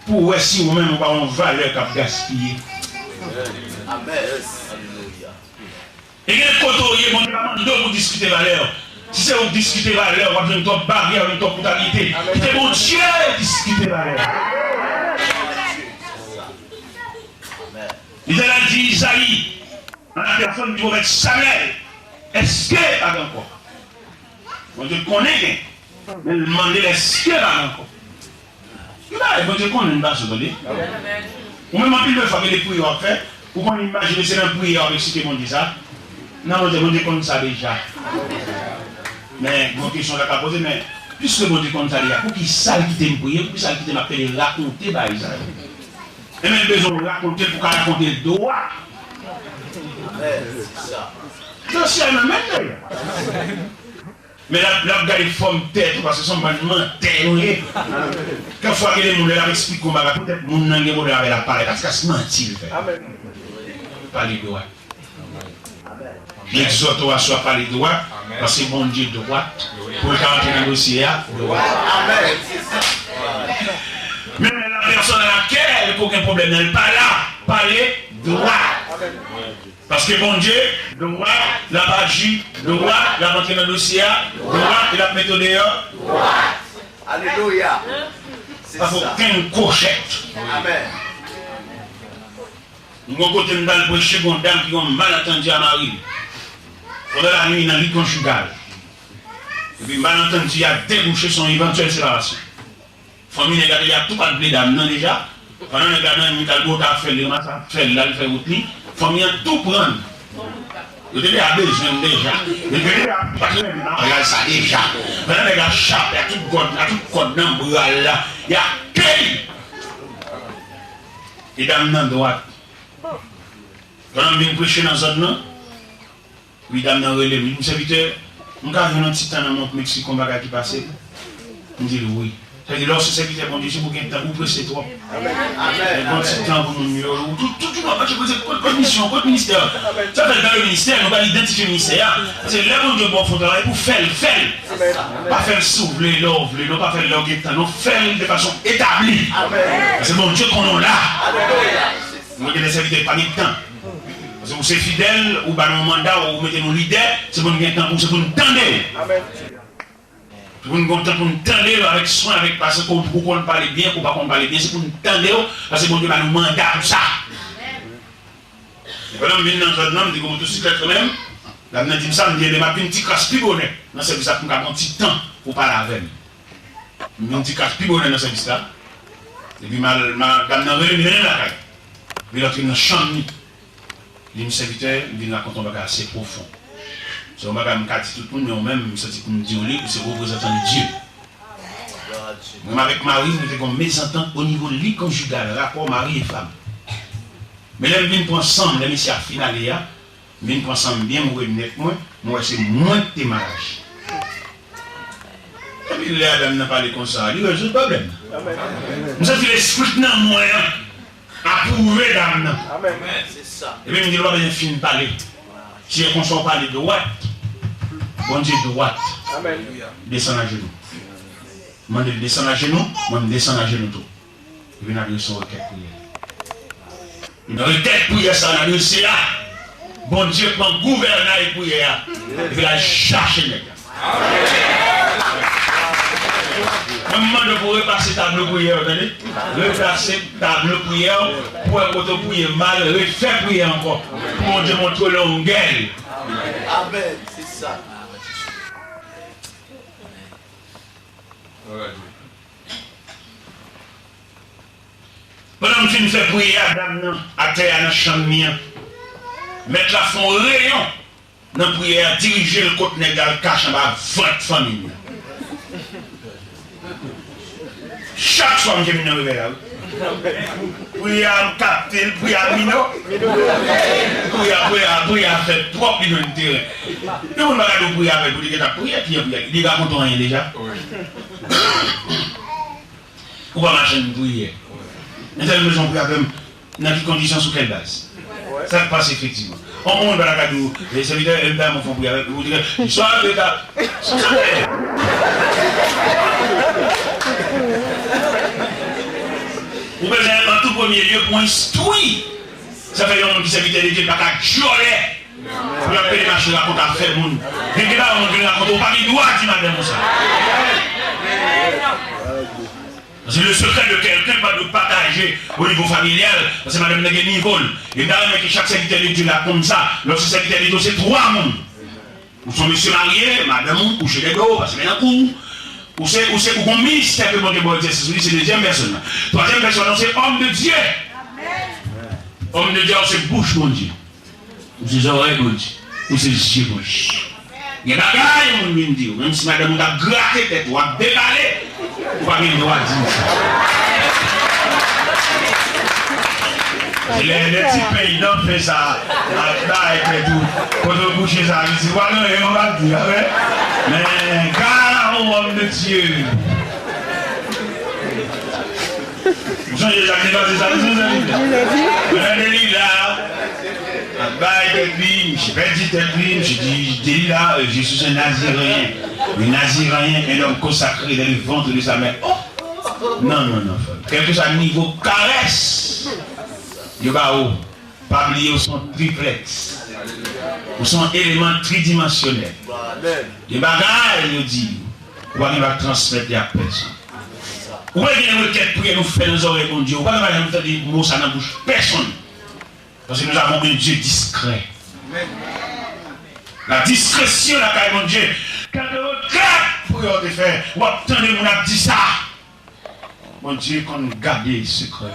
pou w wè si ou menm ou pa yon valè k ap gaspiye. Amèn. Alelouya. E gen kote w ye, Bondye pa mande w pou diskite valè w. Si se ou k diskite valè w, w ap jwenn twòp baryè, w ap jwenn twòp kout a pye. Kite Bondye diskite valè w. Amèn. Letènèl di Izayi, an la pèsòn di pwofèt Samyèl, èske pa gen ankò? Bondye konnen gen, men l mande l èske pa gen ankò. Yon bagay Bondye konnen n pa sou, tande. Ou menm anpil de fwa gen de priyè w ap fè, ou konn imajine se nan priyè w ap eksite Bondye sa. Nan Bondye, Bondye konn sa deja. Men, gen yon kesyon w ta ka poze, men, piske Bondye konn sa deja, poukisa l kite m priye, poukisa l kite m ap pede rakonte bagay sa yo? Ebyen, l bezwen w rakonte l pou w ka rakonte l dwat. Dosye a nan men l deja. Men l ap, l ap gade fòm tèt ou, paske se yon bann mantè nou ye. Kèk fwa, gen de moun, lè l ap eksplike yon bagay, poutèt moun nan gen pwoblèm avè l ap pale, paske se manti l fè. Pale dwat. M egzòte w aswè a, pale dwat, paske Bondye dwat, pou l ka antre nan dosye a, dwat. Men la pèsòn a lakèl ke w gen pwoblèm nan, li pa la, pale dwat. Paske Bondye dwat, l ap aji dwat, l ap antre nan dosye a dwat, e l ap mete w deyò dwat. Alelouya. Se sa. Pa fè okenn kochèt. Amèn. M gon kote m t al preche, gon dam ki gon malantandi a mari l. Pandan lanwi nan lit konjigal. Epi malantandi a debouche sou yon evantyèl separasyon. Fanmi nèg la deja tou pa t vle dam nan deja. Pandan nèg la nan limit al bò ta fè l, li ranmase afè l la, li fè wout li. Fanmi an tou pran l. Yo te deja bezwen l deja. Yo te deja pa t renmen maryaj sa deja. Pandan nèg la chape a tout kòd, a tout kòd nan bra l la, y ap peye. E dam nan dwat. Pandan m vin preche nan zòn nan, wi, dam nan rele m. Li di m, "Sèvitè, m ka jwenn yon ti tan nan men w pou m eksplike w yon bagay ki pase?" M di l, "Wi." Sa vle di, lè w se sèvitè Bondye, se pou gen tan, ou prese twòp. Amèn. Gen yon ti tan pou moun yo, ou tout, tout, tout, tout, tout, tout, kot, kot misyon, kot ministè? Sa fè l dans le ministère, nou pral idantifye ministè a. Paske lè Bondye ba w fè yon travay, pou fè l, fè l. Pa fè l si w vle, lè w vle, non, pa fè l lè w gen tan, non, fè l de fason etabli. Paske Bondye konnen w la. Nou gen de sèvitè ki pa gen tan. Paske ou se fidèl, ou ba nou manda, ou mete nou lidè, se pou n gen tan pou, se pou n tande w. Se pou n gen tan pou n tande w avèk swen, avèk pasyans, ke w konn pale byen, ke w pa konn pale byen, se pou n tande w, paske Bondye ba nou manda pou sa. Pandan m vin nan zòn nan, m te gen motosiklèt kanmenm, dam nan di m sa, m di, "Ebyen, m ap vin ti kras pi bonè nan sèvis la pou m ka pran ti tan pou pale avè m." M vin ti kras pi bonè nan sèvis la. Epi m al, m al, dam nan rele m, li mennen m lakay. Epi l antre nan chanm li. Li di m, "Sèvitè, m vin rakonte yon bagay ase pwofon. Se yon bagay m ka di tout moun, men ou menm, m santi pou m di w li, ou se reprezantan de Dye." Mwen menm avèk mari m, nou te gen yon mezantant o nivo lit konjigal, rapò mari e fanm. Men lè m vin pran san m, lè mesye a fin ale a, m vin pran san m byen, m ouvri linèt mwen, m wè se mwen ki te mal aji. Epi lè a dam nan pale konsa, li rezoud pwoblèm nan. M santi lespri k nan mwen an apwouve dam nan. Amèn. Se sa. Epi m di l, "Ou pa bezwen fin pale. Si e konsa w pale dwat, Bondye dwat." Amèn. Desann ajenou. Mande l desann ajenou, mwen m desann ajenou tou. Epi n adrese yon rekèt priyè. Nan rekèt priyè sa n adrese a, Bondye pran gouvènay priyè a. Epi l al chache nèg la. Mwen m mande w pou w repase tablo priyè w, tande? Repase tablo priyè w, pou w wè kote w priye mal, refè priyè ankò. Pou Bondye montre w longè l. Amèn. Se sa. Pandan m fin fè priyè a, dam nan atè a nan chanm li an, mèt la fè yon reyon nan priyè a, dirije l kot nèg la, l kache anba vant fanmi l nan. Chak swa m jemi nan revèy la, wi. Priyè a, m kapte l, priyè a minò. Priyè a, priyè a, priyè a fèt twòp, li jwenn teren. Yon moun pa ka di w priyè avè l, pou li gentan priye, ki jan priyè, li rakonte w anyen deja. Ou pa mache nan priyè. Entèl bezwen priye avè m. Nan ki kondisyon, sou kèl baz? Sa k pase efektivman? On moun pa ta ka di w, "E, sèvitè, e, m ta renmen w fè yon priyè avè m." Ou di, "Swa yo ta, swa sa fè." Ou bezwen, an tou premye lye, pou w enstwi. Sa fè yon moun ki sèvitè de Dye pa ka djòlè. Pou l ap pede mache rakonte afè moun. Gen de bagay moun vin rakonte, ou pa gen dwa di madanm ou sa. Paske le secret de quelqu'un pa dwe pataje o nivo familyal, paske madanm nan gen nivo l. E m ta renmen ke chak sèvitè de Dye la konn sa. Lè w se sèvitè de Dye, w se twa moun. Ou se yon mesye marye, madanm ou kouche de do, pase men nan kou w. Ou se, ou se, ou gon ministè ke Bondye ba w egzèse sou li, se dezyèm pèsòn nan. Twazyèm pèsòn nan, se òm de Dye. Òm de Dye a, ou se bouch Bondye. Ou se zòrèy Bondye. Ou se zye Bondye. Gen bagay moun vin di w, menm si madanm ou t ap grate tèt ou, ap depale, ou pa gen dwa di l sa. Se lè, lè ti peny nan fè sa, ak bay fè tou. Kote w kouche sa, li di, pa gen anyen, mwen pa di, a vre. Men, God, homme de Dieu. Ou sonje sa ki te pase sa, nou sonje? Lè Delila ap bay tèt li, misye pèdi tèt li, misye di, Delila, euh, je suis un Naziréen. Un Naziréen, un homme consacré dans le ventre de sa mère. Oh! Non, non, non, frè. Kèlkeswa nivo karès yo ba ou, pa bliye ou se yon triplèks. Ou se yon eleman tridimansyonèl. Gen bagay yo di ou, ou pa gen dwa transmèt li ak pèsonn. Ou pa gen rekèt priyè nou fè nan zòrèy Bondye, ou pa gen bagay nou tande mo sa nan bouch pèsonn. Parce que nous avons un Dieu discret. La discrétion lakay Bondye. Kèlke rekèt priyè w te fè, w ap tande moun ap di sa. Bondye konn gade sekrè.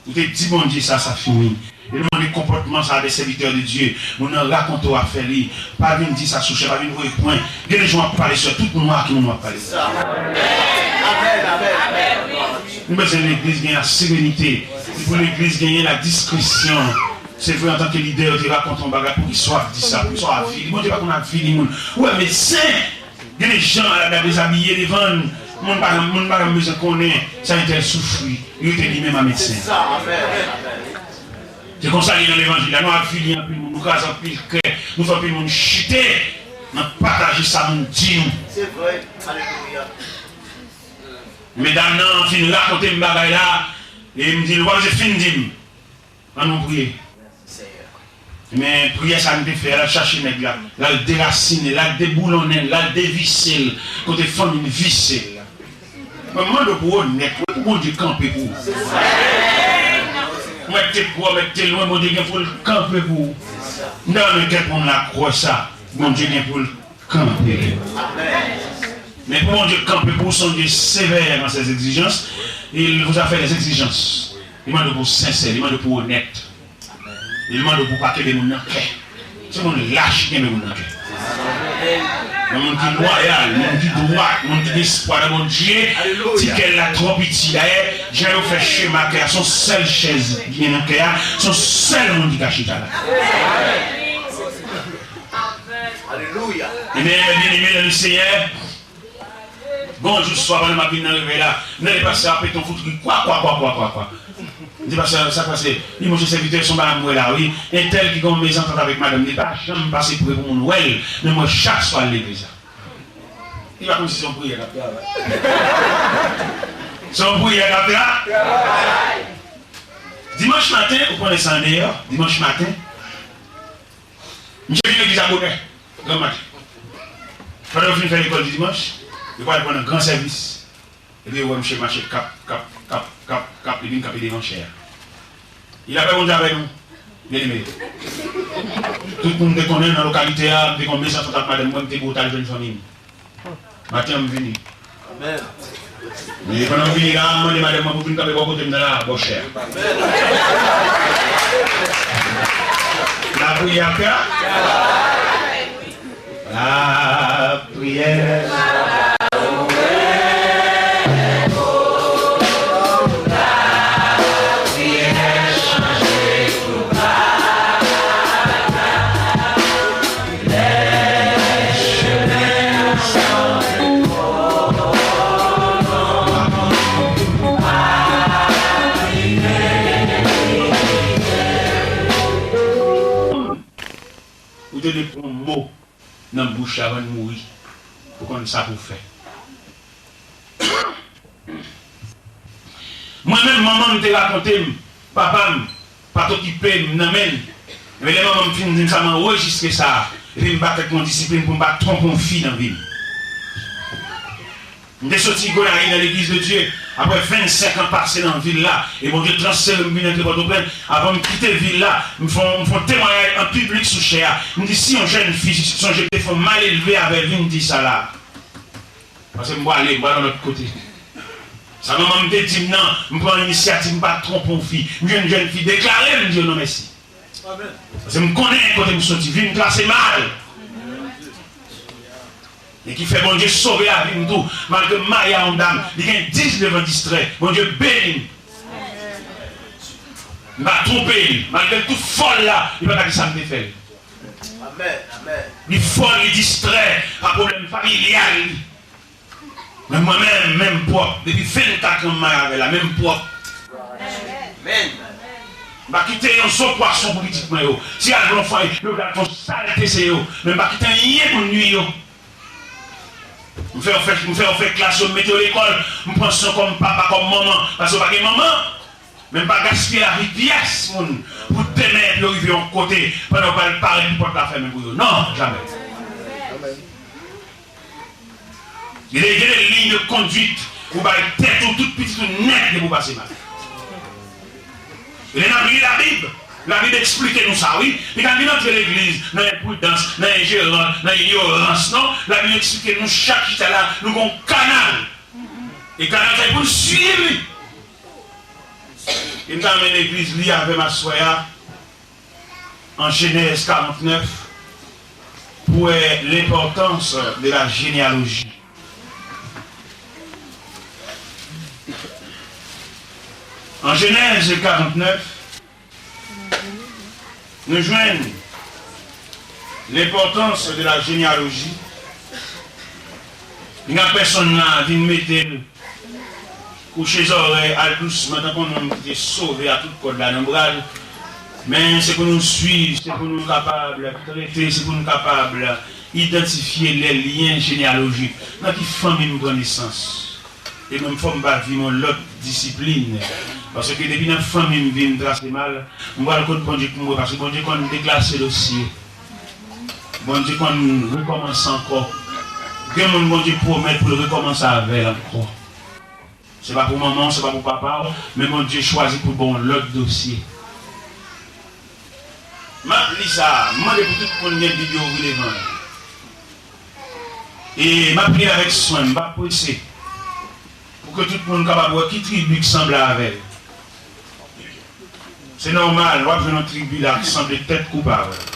Ou te di Bondye sa, sa fini. E nou mande konpòtman sa de sèvitè de Dye. Moun nan rakonte w afè li. Pa vin di sa sou chè, pa vin voye pwen. Gen de jan w ap pale sou tout nwa ki moun w ap pale. Nou bezwen legliz gen la serenite. Pou legliz genyen la diskresyon. Se vre, antanke lidè, yo te rakonte yon bagay, poukisa w ap di sa? Poukisa w avili? Bondye pa konn avili moun. Ou wè medsen, gen de jan a la dezabiye devan l. Moun pa janm, moun pa janm bezwen konnen sa entèl soufri. Li rete li menm a medsen. Se konsa li ye nan levanjil la. Nou avili anpil moun, nou kraze anpil kè, nou fè anpil moun chite nan pataje sa moun di nou. Se vre. Alelouya. Medam nan fin rakonte m bagay la, e m di l, "Ou pa bezwen fin di m. Ann nou priye." Men priyè sa n te fè a, l al chache nèg la, l al derasinen l, l al deboulonnen l, l al devise l, kote fanmi n vise l la. Mwen mande w pou w onèt, wi, pou Bondye kanpe pou ou. Mèt te pwò, mèt te lwen, Bondye gen pou l kanpe pou ou. M ta renmen kèk moun la kwè sa, Bondye gen pou l kanpe. Men pou Bondye kanpe pou ou, se yon Dye sevè nan ses exijances, il vous a fait des exigences. Li mande w pou w sensè, li mande w pou w onèt. Li mande w pou w pa kenbe moun nan kè. Se moun lach ki kenbe moun nan kè. Men moun ki lwayal, moun ki dwat, moun ki gen espwa nan Bondye, ti kè l la twò piti. Dayè, jan yo fè chema kè a, se yon sèl chèz ki gen nan kè a, se yon sèl moun ki ka chita la. Alelouya. Ebyen, byeneme nan le Senyè, gon jou swa, pandan m ap vin nan revèy la, m tande pastè a pete yon kout ri, kwa, kwa, kwa. M di, "Pastè, sa k pase?" Li, "Monchè, sèvitè, se yon bagay m wè la, wi. Entèl ki gen yon mezantant avèk madanm li, li pa janm pase pre pou moun wè l, men m wè chak swa l legliz la." Li pa konn si se yon priyè k ap travay. Se yon priyè k ap travay. Dimanch maten, ou konnen sa andeyò, dimanch maten, misye vin legliz la bonè. Grann maten. Pandan yo fin fè lekòl di dimanch, yo pral pran nan gran sèvis. Epi yo wè misye mache kap, kap, kap, kap, kap, li vin kanpe devan chè a. Li lapè Bondye avè nou, byeneme. Tout moun te konnen nan lokalite a, m te gen yon mezantant ak madanm mwen, m te bouta al jwenn fanmi m. Maten an, m vini. Amèn. Men pandan m vini la, m mande madanm mwen pou vin kanpe bò kote m nan la, bò chè a. Lapriyè ap fè. Lapriyè. Ou te dwe pran mo nan bouch avan l mouri pou konn sa pou w fè. Mwen menm, manman m te rakonte m, papa m pa t okipe m nan men l. Men lè manman m fin di m sa, m anrejistre sa, epi m ba tèt mwen disiplin pou m pa twonpe yon fi nan vi m. M te soti Gonayiv nan Legliz de Dye, apre vennsenk an pase nan vil la, e Bondye transfere m vin antre Pòtoprens. Avan m kite vil la, m fè yon, m fè yon temwayaj an piblik sou chè a. M di, si yon jèn fi sonje te fè yon malelve avè l, vin di sa la. Paske m pwale, m pral yon lòt kote. Sa manman m te di m nan, m pran inisyativ, m pa twonpe yon fi. M jwenn jèn fi, deklare m, m di yo non mèsi. Paske m konnen kote m soti, vi m trase mal. E ki fè Bondye sove lavi m tou. Malgre m marye a yon dam, li gen diznèf an distrè. Bondye beni m. M pa twonpe l. Malgre l tout fòl la, li pa ka di sa m te fè l. Amèn, amèn. Li fòl, li distrè pa pwoblèm familyal li. Men mwen menm, menm pwòp. Depi vennkat an m marye avè l la, menm pwòp. Amèn. M pa kite yon zo pwason pou pitit mwen yo. Si y al nan yon fanmi, yo gad yon salte se yo. Men m pa kite anyen pou nwi yo. M fè yo fè, m fè yo fè klas yo, m mete yo lekòl. M pran swen kòm papa, kòm manman. Paske yo pa gen manman. Men m pa gaspiye lavi pyès moun pou demen epi yo rive yon kote, pandan yo pral parèt pou pòt la fèmen pou yo. Non, jamè. Gen de, gen de liy de konduit ou bay tèt ou, tout pitit ou nèt depi w pase mal. E lè n ap li Labib, Labib eksplike nou sa, wi. Li ka vin antre legliz nan enpridans, nan enjeran, nan inyorans, non. Labib eksplike nou chak chita la, nou gen yon kanal. E kanal sa e pou n swiv li. E m ta renmen legliz li avè m aswè a, an Jenèz karant nèf, pou wè l'importance de la généalogie. An Jenèz karant nèf, nou jwenn l'importance de la généalogie. Li gen pèsonn la vin mete l kouche zòrèy, al dousman, tankou yon nonm ki te sove a tout kòd la nan bra l. Men se pou nou swiv, se pou nou kapab trete, se pou nou kapab idantifye les liens généalogiques. Nan ki fanmi m pran nesans? E mwen, fò m pa viv yon lòt disiplin. Paske depi nan fanmi m vi m trase mal, m pral kot Bondye pou m wè, paske Bondye konn deklase dosye. Bondye konn rekòmanse ankò. Gen moun Bondye pwomèt pou l rekòmanse avè l ankò. Se pa pou manman w, se pa pou papa w, men Bondye chwazi pou l ba w yon lòt dosye. M ap li sa a, m mande pou tout moun gen Bib yo ouvri devan yo. E m ap li l avèk swen, m p ap prese. Pou ke tout moun kapab wè ki tribi k sanble avè l. Se nòmal, w ap jwenn yon tribi la ki sanble tèt koup avè l.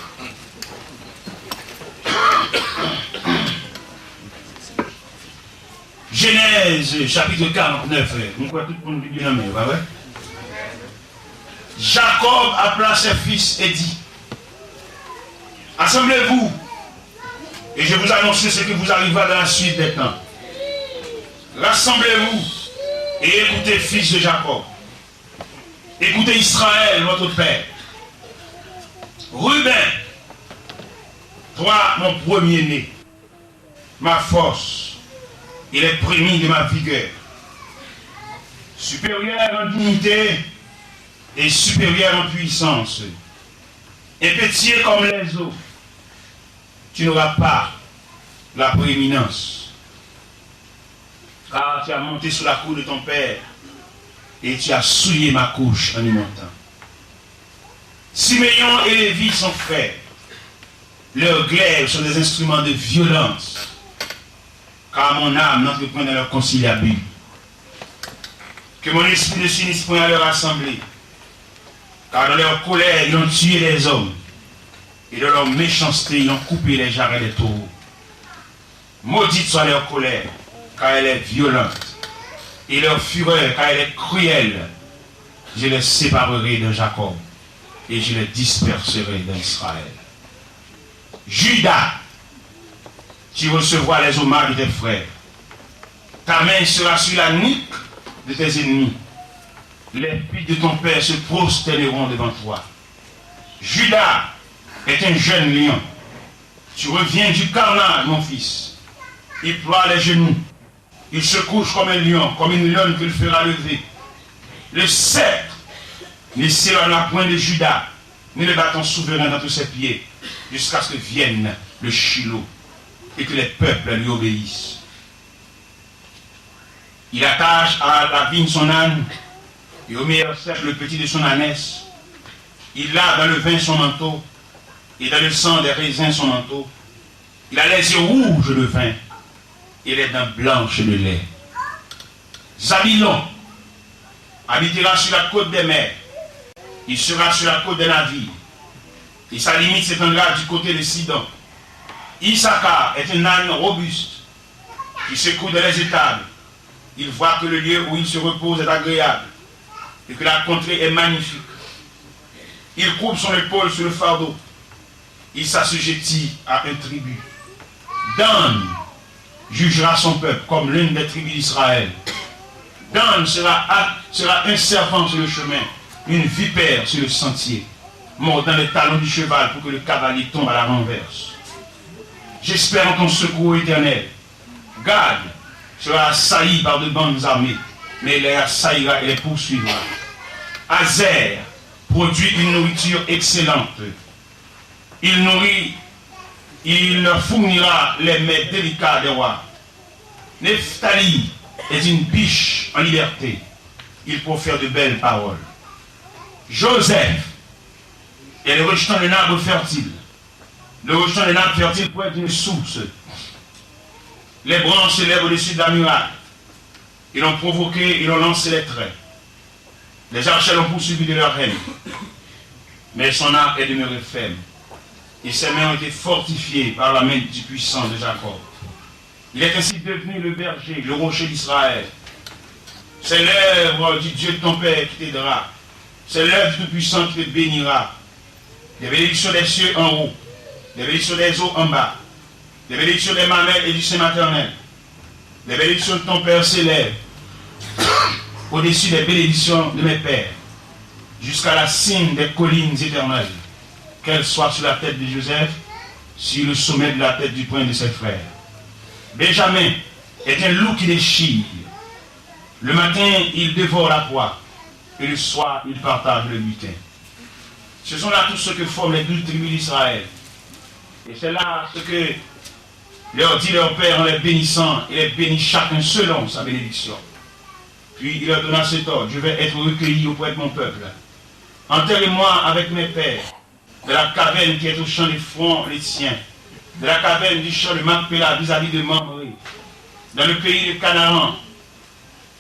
Genèse chapitre quarante-neuf, m kwè tout moun Bib yo nan men yo, pa vre? Jacob appela ses fils et dit, Assemblez-vous, et je vous annonce ce qui vous arrivera dans la suite des temps. Rassemblez-vous et écoutez, fils de Jacob. Écoutez, Israël, votre père. Ruben, toi, mon premier-né, ma force et les prémices de ma vigueur, supérieur en dignité et supérieur en puissance, impétueux comme les eaux, tu n'auras pas la prééminence, car tu as monté sur la cour de ton père et tu as souillé ma couche en y montant. Siméon et Lévi sont frères. Leurs glaives sont des instruments de violence, car mon âme n'entreprend dans leur conciliabule. Que mon esprit ne s'unisse point à leur assemblée, car dans leur colère ils ont tué des hommes, et dans leur méchanceté ils ont coupé les jarrets des taureaux. Maudite soit leur colère, car elle est violente, et leur fureur, car elle est cruelle. Je les séparerai de Jacob, et je les disperserai d'Israël. Judas, tu recevras les hommages de tes frères. Ta main sera sur la nuque de tes ennemis. Les fils de ton père se prosterneront devant toi. Judas est un jeune lion. Tu reviens du carnage, mon fils. Il ploie les genoux. Il se couche comme un lion, comme une lionne qu'il fera lever. Le sceptre ne s'éloignera point de Juda, ni le bâton souverain d'entre ses pieds, jusqu'à ce que vienne le Shiloh, et que les peuples lui obéissent. Il attache à la vigne son âne, et au meilleur cep le petit de son ânesse. Il lave dans le vin son manteau, et dans le sang des raisins son manteau. Il a les yeux rouges de vin, et les dents blanches de lait. Zabilon habitera sur la côte des mers, il sera sur la côte des navires, et sa limite s'étendra du côté de Sidon. Issachar est un âne robuste qui se coud dans les étables. Il voit que le lieu où il se repose est agréable, et que la contrée est magnifique. Il courbe son épaule sous le fardeau. Il s'assujettit à un tribut. Dan jugera son peuple comme l'une des tribus d'Israël. Dan sera, sera un serpent sur le chemin, une vipère sur le sentier, mordant les talons du cheval pour que le cavalier tombe à la renverse. J'espère en ton secours, Éternel. Gad sera assailli par de bandes armées, mais il les assaillira et les poursuivra. Hazèr produit une nourriture excellente. Il nourrit, il fournira les mets délicats des rois. Nephtalie est une biche en liberté. Il profère de belles paroles. Joseph est le rejeton d'un arbre fertile. Le rejeton d'un arbre fertile près d'une source. Les branches s'élèvent au-dessus de la muraille. Ils l'ont provoqué, ils ont lancé les traits. Les archers l'ont poursuivi de leur haine. Mais son arc est demeuré ferme. Et ses mains ont été fortifiées par la main du puissant de Jacob. Il est ainsi devenu le berger, le rocher d'Israël. C'est l'œuvre du Dieu de ton père qui t'aidera. C'est l'œuvre du Tout-Puissant qui te bénira. Des bénédictions des cieux en haut, des bénédictions des eaux en bas, des bénédictions des mamelles et du sein maternel, des bénédictions de ton père s'élèvent au-dessus des bénédictions de mes pères, jusqu'à la cime des collines éternelles, qu'elles soient sur la tête de Joseph, sur le sommet de la tête du poing de ses frères. Benjamin est un loup qui déchire. Le matin, il dévore la proie, et le soir, il partage le butin. Ce sont là tous ceux que forment les douze tribus d'Israël. Et c'est là ce que leur dit leur père en les bénissant, et les bénit chacun selon sa bénédiction. Puis il leur donna cet ordre, je vais être recueilli auprès de mon peuple. Enterrez-moi avec mes pères, dans la caverne qui est au champ d'Éphron l'Hétien, dans la caverne du champ de Macpéla vis-à-vis de Mamré, dans le pays de Canaan.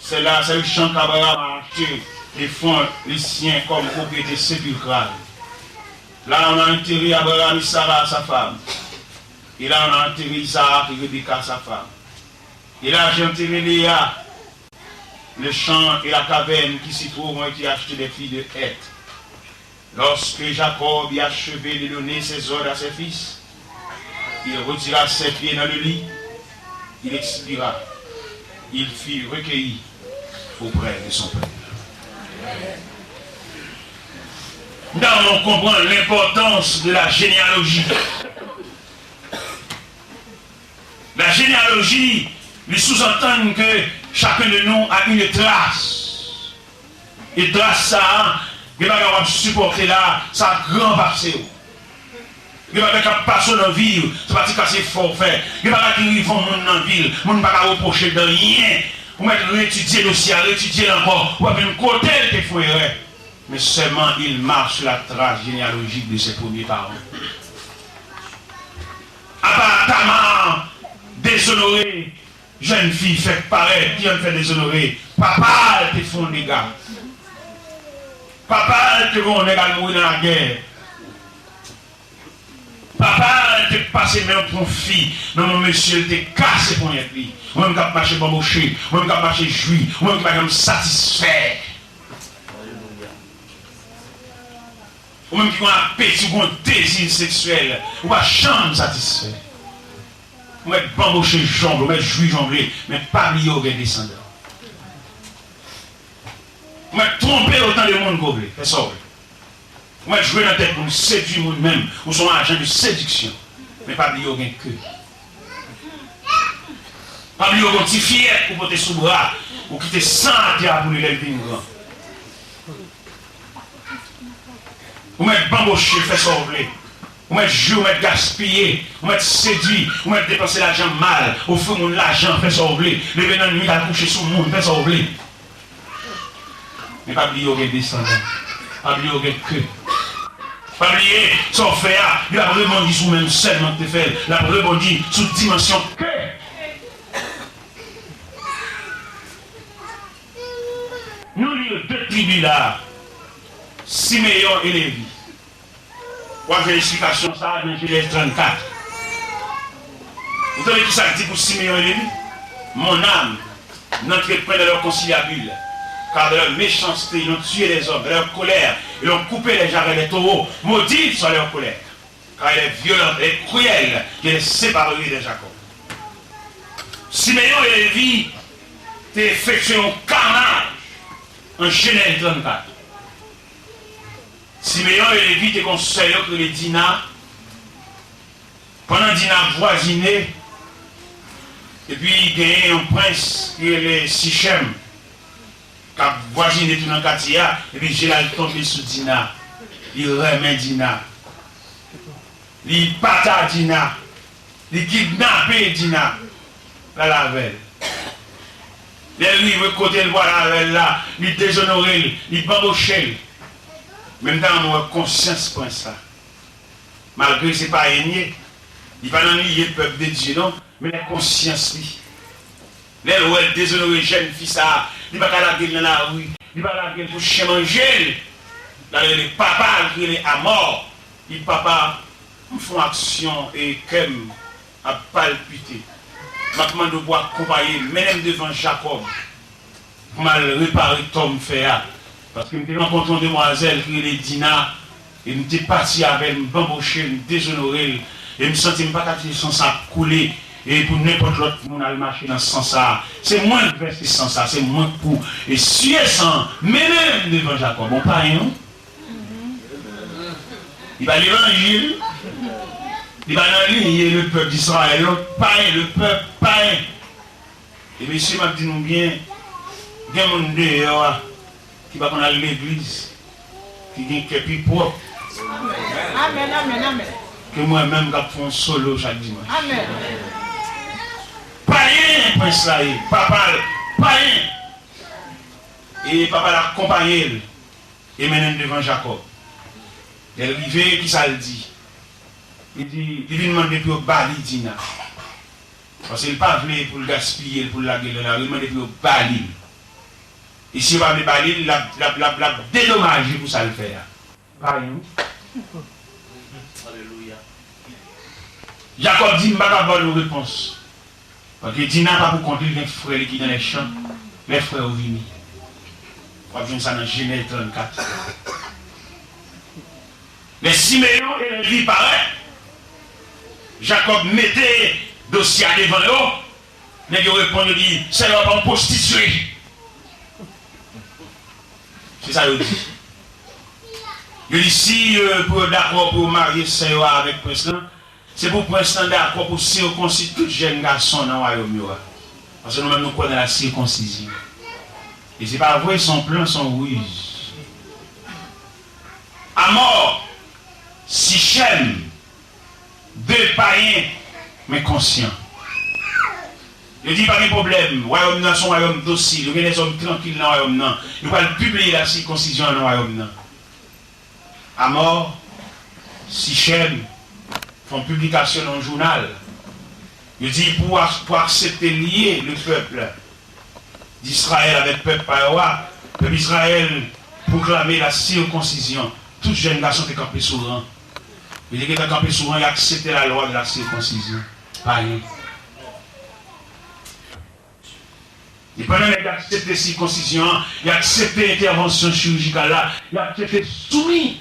C'est là, c'est le champ qu'Abraham a acheté d'Éphron l'Hétien comme propriété sépulcrale. Là, on a enterré Abraham et Sarah, sa femme. Et là, on a enterré Isaac et Rebecca, sa femme. Et là, j'ai enterré Léa. Le champ et la caverne qui s'y trouve ont été achetés des filles de Heth. Lorsque Jacob eut achevé de donner ses ordres à ses fils, il retira ses pieds dans le lit, il expira, il fut recueilli auprès de son peuple. Nous devons comprendre l'importance de la généalogie. La généalogie, li sous-entend que chacun de nous a une trace. E tras sa a, gen bagay w ap sipòte la, sa ap gran pase w. Gen bagay k ap pase w nan vi w, se pa ti kase fò w fè. Gen bagay ki rive yon moun nan vi l, moun pa ka repwoche l de anyen. Ou mèt reetidye dosye a, reetidye l ankò, ou ap jwenn kote l te fè yon erè. Mais seulement il marche sur la trace généalogique de ses premiers parents. Apa Tamar dezonore, jèn fi fèk parèt, ki ann fè dezonore, papa l te fè yon dega. Papa l te gen yon nèg al mouri nan lagè. Papa l te pase men pou yon fi, men yon mesye l te kase ponyèt li. Ou menm k ap mache banboche, ou menm k ap mache jwi, ou menm ki pa janm satisfè. Ou menm ki gen yon apeti, ou gen yon dezi seksyèl, ou pa janm satisfè. Ou mèt banboche jan w vle, ou mèt jwi jan w vle, men pa bliye w gen desandan. Ou mèt twonpe otan de moun ke w vle, fè sa w vle. Ou mèt jwe nan tèt moun, sedui moun menm, ou se yon ajan de sediksyon. Men pa bliye w gen ke. Pa bliye w gen yon ti fiyèt ou pote sou bra, ou kite san atè a pou li lè l vin gran. Ou mèt banboche, fè sa w vle. Ou mèt jwi, ou mèt gaspiye, ou mèt sedui, ou mèt depanse lajan mal, ofri moun lajan, fè sa w vle. Leve nan nwit al kouche sou moun, fè sa w vle. Men pa bliye w gen desandan. Pa bliye w gen ke. Pa bliye, sa w fè a, li p ap rebondi sou ou menm sèlman ki te fè l. L ap rebondi sou dimansyon ke. Nou li yo de tribi la, Simeyon e Levi. W ap jwenn esplikasyon sa a nan Jenèz trannkat. Ou tande ki sa k di pou Simeyon e Levi? Mon âme, n'entrez point dans leur conciliabule, car dans leur méchanceté, ils ont tué des hommes, dans leur colère, et l'ont coupé les jarrets des taureaux. Maudit soit leur colère, car elle est violente, elle est cruelle, je les séparerai de Jacob. Siméon et Lévi te efektye yon kanaj an Jenèz trannkat. Simeyon e Levi te gen yon sè yo ki rele Dina. Pandan Dina ap vwazine, epi genyen yon prens ki rele Sichèm k ap vwazine tou nan katye a, epi je l al tonbe sou Dina. Li renmen Dina. Li pata Dina. Li kidnape Dina. L al avè l. Lè l rive kote l pral avè l la, li dezonore l, li banboche l. Men m ta renmen wè konsyans prens la. Malgre se payen l ye, li pa nan lye pèp de Dye non, men nan konsyans li. Lè l wè l dezonore jèn fi sa a, li pa ka lage l nan lari, li pa lage l pou chen manje l. L al rele papa l ki rele Amò. Li, papa, m fè yon aksyon e kè m ap palpite. M ap mande w pou akonpaye m, mennen m devan Jakòb pou m al repare tò m fè a. Paske m te rankontre yon demwazèl ki rele Dina, e m te pati avè l, m banboche l, m dezonore l, e m santi m pa ka kite san sa ap koule, e pou nenpòt lòt moun al mache nan san sa a. Se mwen k vèse san sa, se mwen k pou eswiye san an, mennen m devan Jakòb, yon payen wi. Li pa levanjil, li pa nan linye lepèp Izrayèl, yon payen, lepèp payen. E mesye, m ap di nou byen, gen moun deyò a ki pa konn al legliz, ki gen kè pi pwòp Amèn, amèn, amèn. ke mwen menm k ap fè yon solo chak dimanch. Amèn. Payen prens la ye, papa l payen. E papa l akonpaye l e mennen l devan Jakòb. Lè l rive, kisa l di? Li di, li vin mande pou yo ba li Dina. Paske l pa vle pou l gaspiye l, pou l lage l nan lari, li mande pou yo ba li l. E si yo pa vle ba li l, l ap, l ap, l ap, l ap dedomaje pou sa l fè a. Ba li l. Alelouya. Jakòb di, "M pa ka ba w yon repons." Paske Dina pa pou kont li, gen frè li ki nan lè chan. Lè frè yo vini. W ap jwenn sa nan Jenèz trannkat. Lè Simeyon e Levi parèt, Jakòb mete dosye a devan yo. Nèg yo reponn, yo di, "Sè yo pa yon pwostitye." Se sa yo di. Yo di, si, euh, pou yo dakò pou yo marye sè yo a avèk prens lan, se pou prens lan dakò pou sikonsi tout jèn gason nan wayòm yo a. Paske nou menm nou kwè nan la circoncision. E se pa vre, se yon plan, se yon riz. Amò, Sichèm, de payen, men konsyan. Yo di, "Pa gen pwoblèm, wayòm nan se yon wayòm dosil, yo gen dèzòm trankil nan wayòm nan. Yo pral pibliye la sikonsizyon an nan wayòm nan." Amò, Sichèm, fè yon piblikasyon nan yon jounal. Yo di, pou, ak- pou aksepte lye lepèp Dizrayèl avèk pèp pa yo a, pèp Izrayèl pwoklame la sikonsizyon. Tout jèn gason te kanpe sou ran. Yo te gentan kanpe sou ran, y aksepte la lwa de la sikonsizyon. Payen. E pandan nèg yo aksepte sikonsizyon an, y aksepte entèvansyon chirijikal la, y aksepte soumi.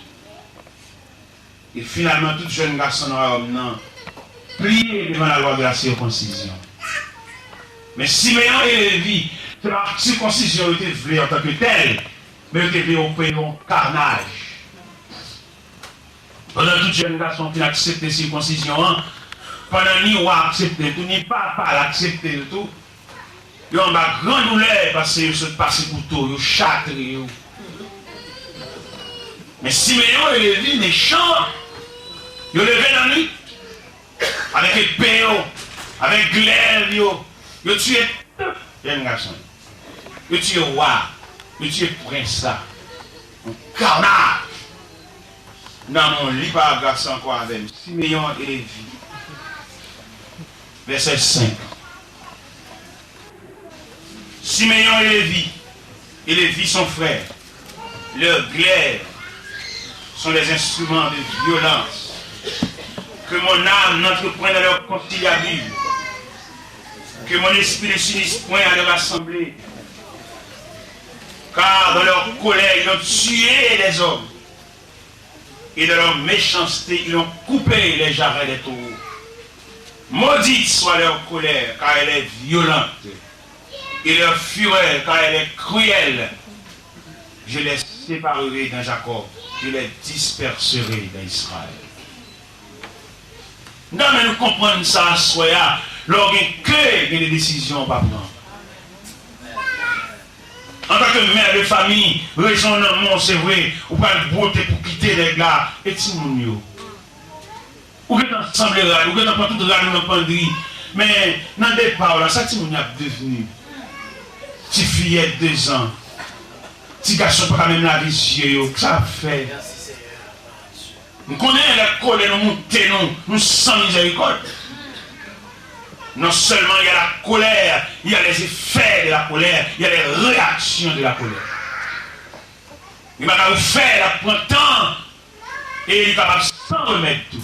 E finalman, tout jèn gason nan wayòm nan pliye devan la lwa de la sikonsizyon. Men Simeyon e Levi, se pa sikonsizyon yo te vle antanke tèl, men yo te vle yo peye yon kanaj. Pandan tout jèn gason fin aksepte sikonsizyon an, pandan ni wa aksepte l tou, ni papa l aksepte l tou, yo anba gran doulè paske yo sot pase kouto, yo chatre yo. Men Simeyon e Levi mechan, yo leve nan nwit, avèk epe yo, avèk glèv yo, yo tiye tout jèn gason yo. Yo tiye wa, yo tiye prens la. Yon kanaj. N a yon li paragraf sa ankò avè m. Simeyon e Levi. Vèsè senk. Simeyon e Levi, e Levi son frère, leurs glaives sont des instruments de violence. Que mon âme n'entre point dans leur conciliabule, que mon esprit ne s'unisse point à leur assemblée. Car dans leur colère, ils ont tué des hommes. Et de leur méchanceté, ils ont coupé les jarrets des taureaux. Maudite soit leur colère, car elle est violente, et leur fureur, car elle est cruelle. Je les séparerai dans Jacob, je les disperserai dans Israël. Nan men nou konprann sa aswè a, lè w gen kè, gen de desizyon w pa pran. Antanke mè de fami, rezon nan men w, se vre, ou pral bwote pou kite nèg la, e timoun yo? Ou gentan sanble rad, ou gentan pran tout rad ou nan pandri. Men, nan depa w la, sa timoun yo ap devni? Ti fiyèt dezan, ti gason pa ka menm lave zye yo, sa ap fè? M konnen lè kolè nou moute nou, nou san mizèrikòd. Non seulement il y a la colère, il y a les effets de la colère, il y a les réactions de la colère. Gen bagay ou fè, l ap pran tan, e li kapab san remèd tou.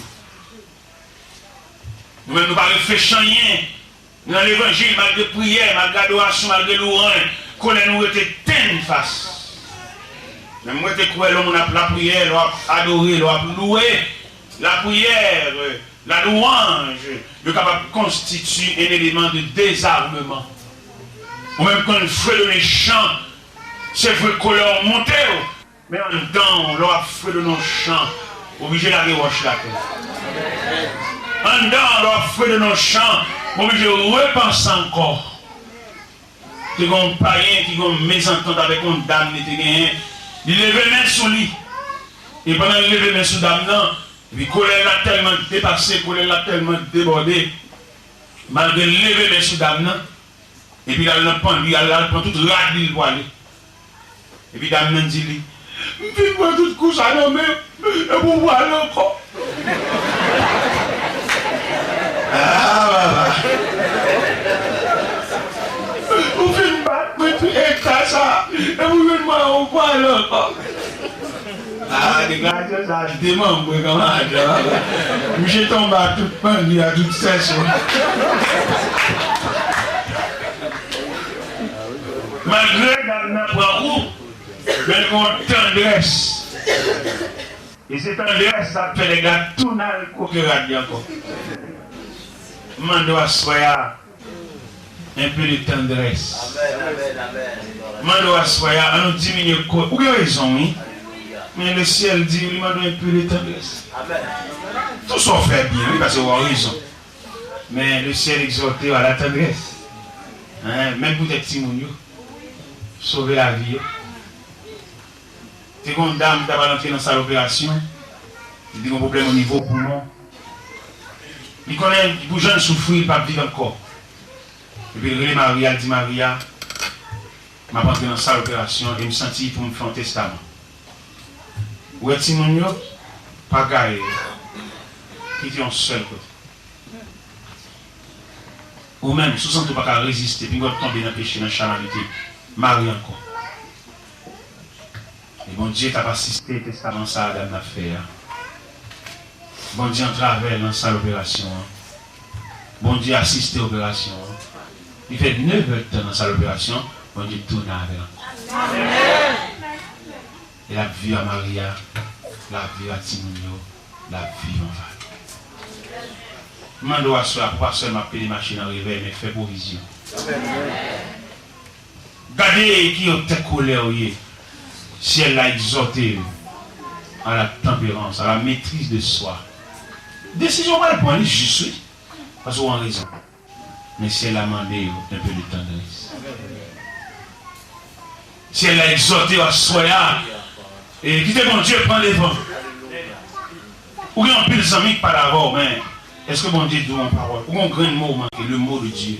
Nou menm, nou pa reflechi anyen. Nan levanjil, malgre priyè, malgre adorasyon, malgre louwanj, kolè nou rete tennfas. Men m rete kwè, lè yon moun ap lapriyè, lè w ap adore, lè w ap louwe, lapriyè, la louwanj, yo kapab konstitye un élément de désarmement. Ou menm konn fredone chan, se vre kolè w monte w, men anndan w, lè w ap fredone yon chan, w oblije lage wòch la atè. Anndan w, lè w ap fredone yon chan, w oblije repanse ankò. Te gen yon payen ki gen yon mezantant avèk yon dam li te genyen. Li leve men sou li. E pandan l leve men sou dam nan, epi kolè l la tèlman depase, kolè l la tèlman debòde, malgre l leve men sou dam nan, epi l al nan pandri, al, al pran tout rad li, l pwale. Epi dam nan di li, "M fin pran tout kou sa nan men m, epi w pwale ankò." Ah, baba. Ou fin bat mwen tout eta sa, epi w jwenn mwen ou pwale ankò. Ah, deklarasyon sa a demanbre kanmarad la, baba. Misye tonbe a tout pandri, a tout sèso. Malgre dam nan pran kou, men l gen yon tandrès. E se tandrès sa k fè nèg la tounen al koke rad li ankò. M mande w aswè a, un peu de tendresse. Amèn, amèn, amèn. M mande w aswè a, an nou diminye kò. Ou gen rezon, wi. Alelouya. Men le syèl di, li mande w un peu de tendresse. Amèn. Tout sa w fè byen, wi, paske w gen rezon. Men le syèl egzòte w a la tendresse. Hein, menm poutèt timoun yo. Sove lavi yo. Te gen yon dam ki ta pral antre nan sal operasyon. Li te gen yon pwoblèm o nivo poumon. Li konnen pou jan l soufri, li p ap viv ankò. Epi l rele mari a, l di mari a, "M ap antre nan sal operasyon e m santi pou m fè yon testaman. Ou wè timoun yo, pa gaye yo. Kite yon sèl kote." Ou menm, si w santi w pa ka reziste, pinga w tonbe nan peche, nan chanalite, mari ankò. E Bondye t ap asiste testaman sa a dam nan ap fè a. Bondye antravè l nan sal operasyon an. Bondye asiste operasyon an. Li fè nevè tan nan sal operasyon, Bondye tounen avè l ankò. E l ap viv a mari a, l ap viv a timoun yo, l ap viv an fami. M mande w aswè a, pou pa sèlman ap pede mache nan revèy, men fè pwovizyon. Gade ki otè kolè w ye. Syèl la egzòte w a la tanperans, a la metriz de swa. Desizyon w pral pran, li jis, wi. Paske w an rezon. Men syèl la mande yo un peu de tendresse. Syèl la egzòte w aswè a. E kite Bondye pran devan. Ou gen anpil zanmi ki pa dakò, men èske Bondye di w yon pawòl? Ou gen yon grenn mo ou manke, le mot de Dieu.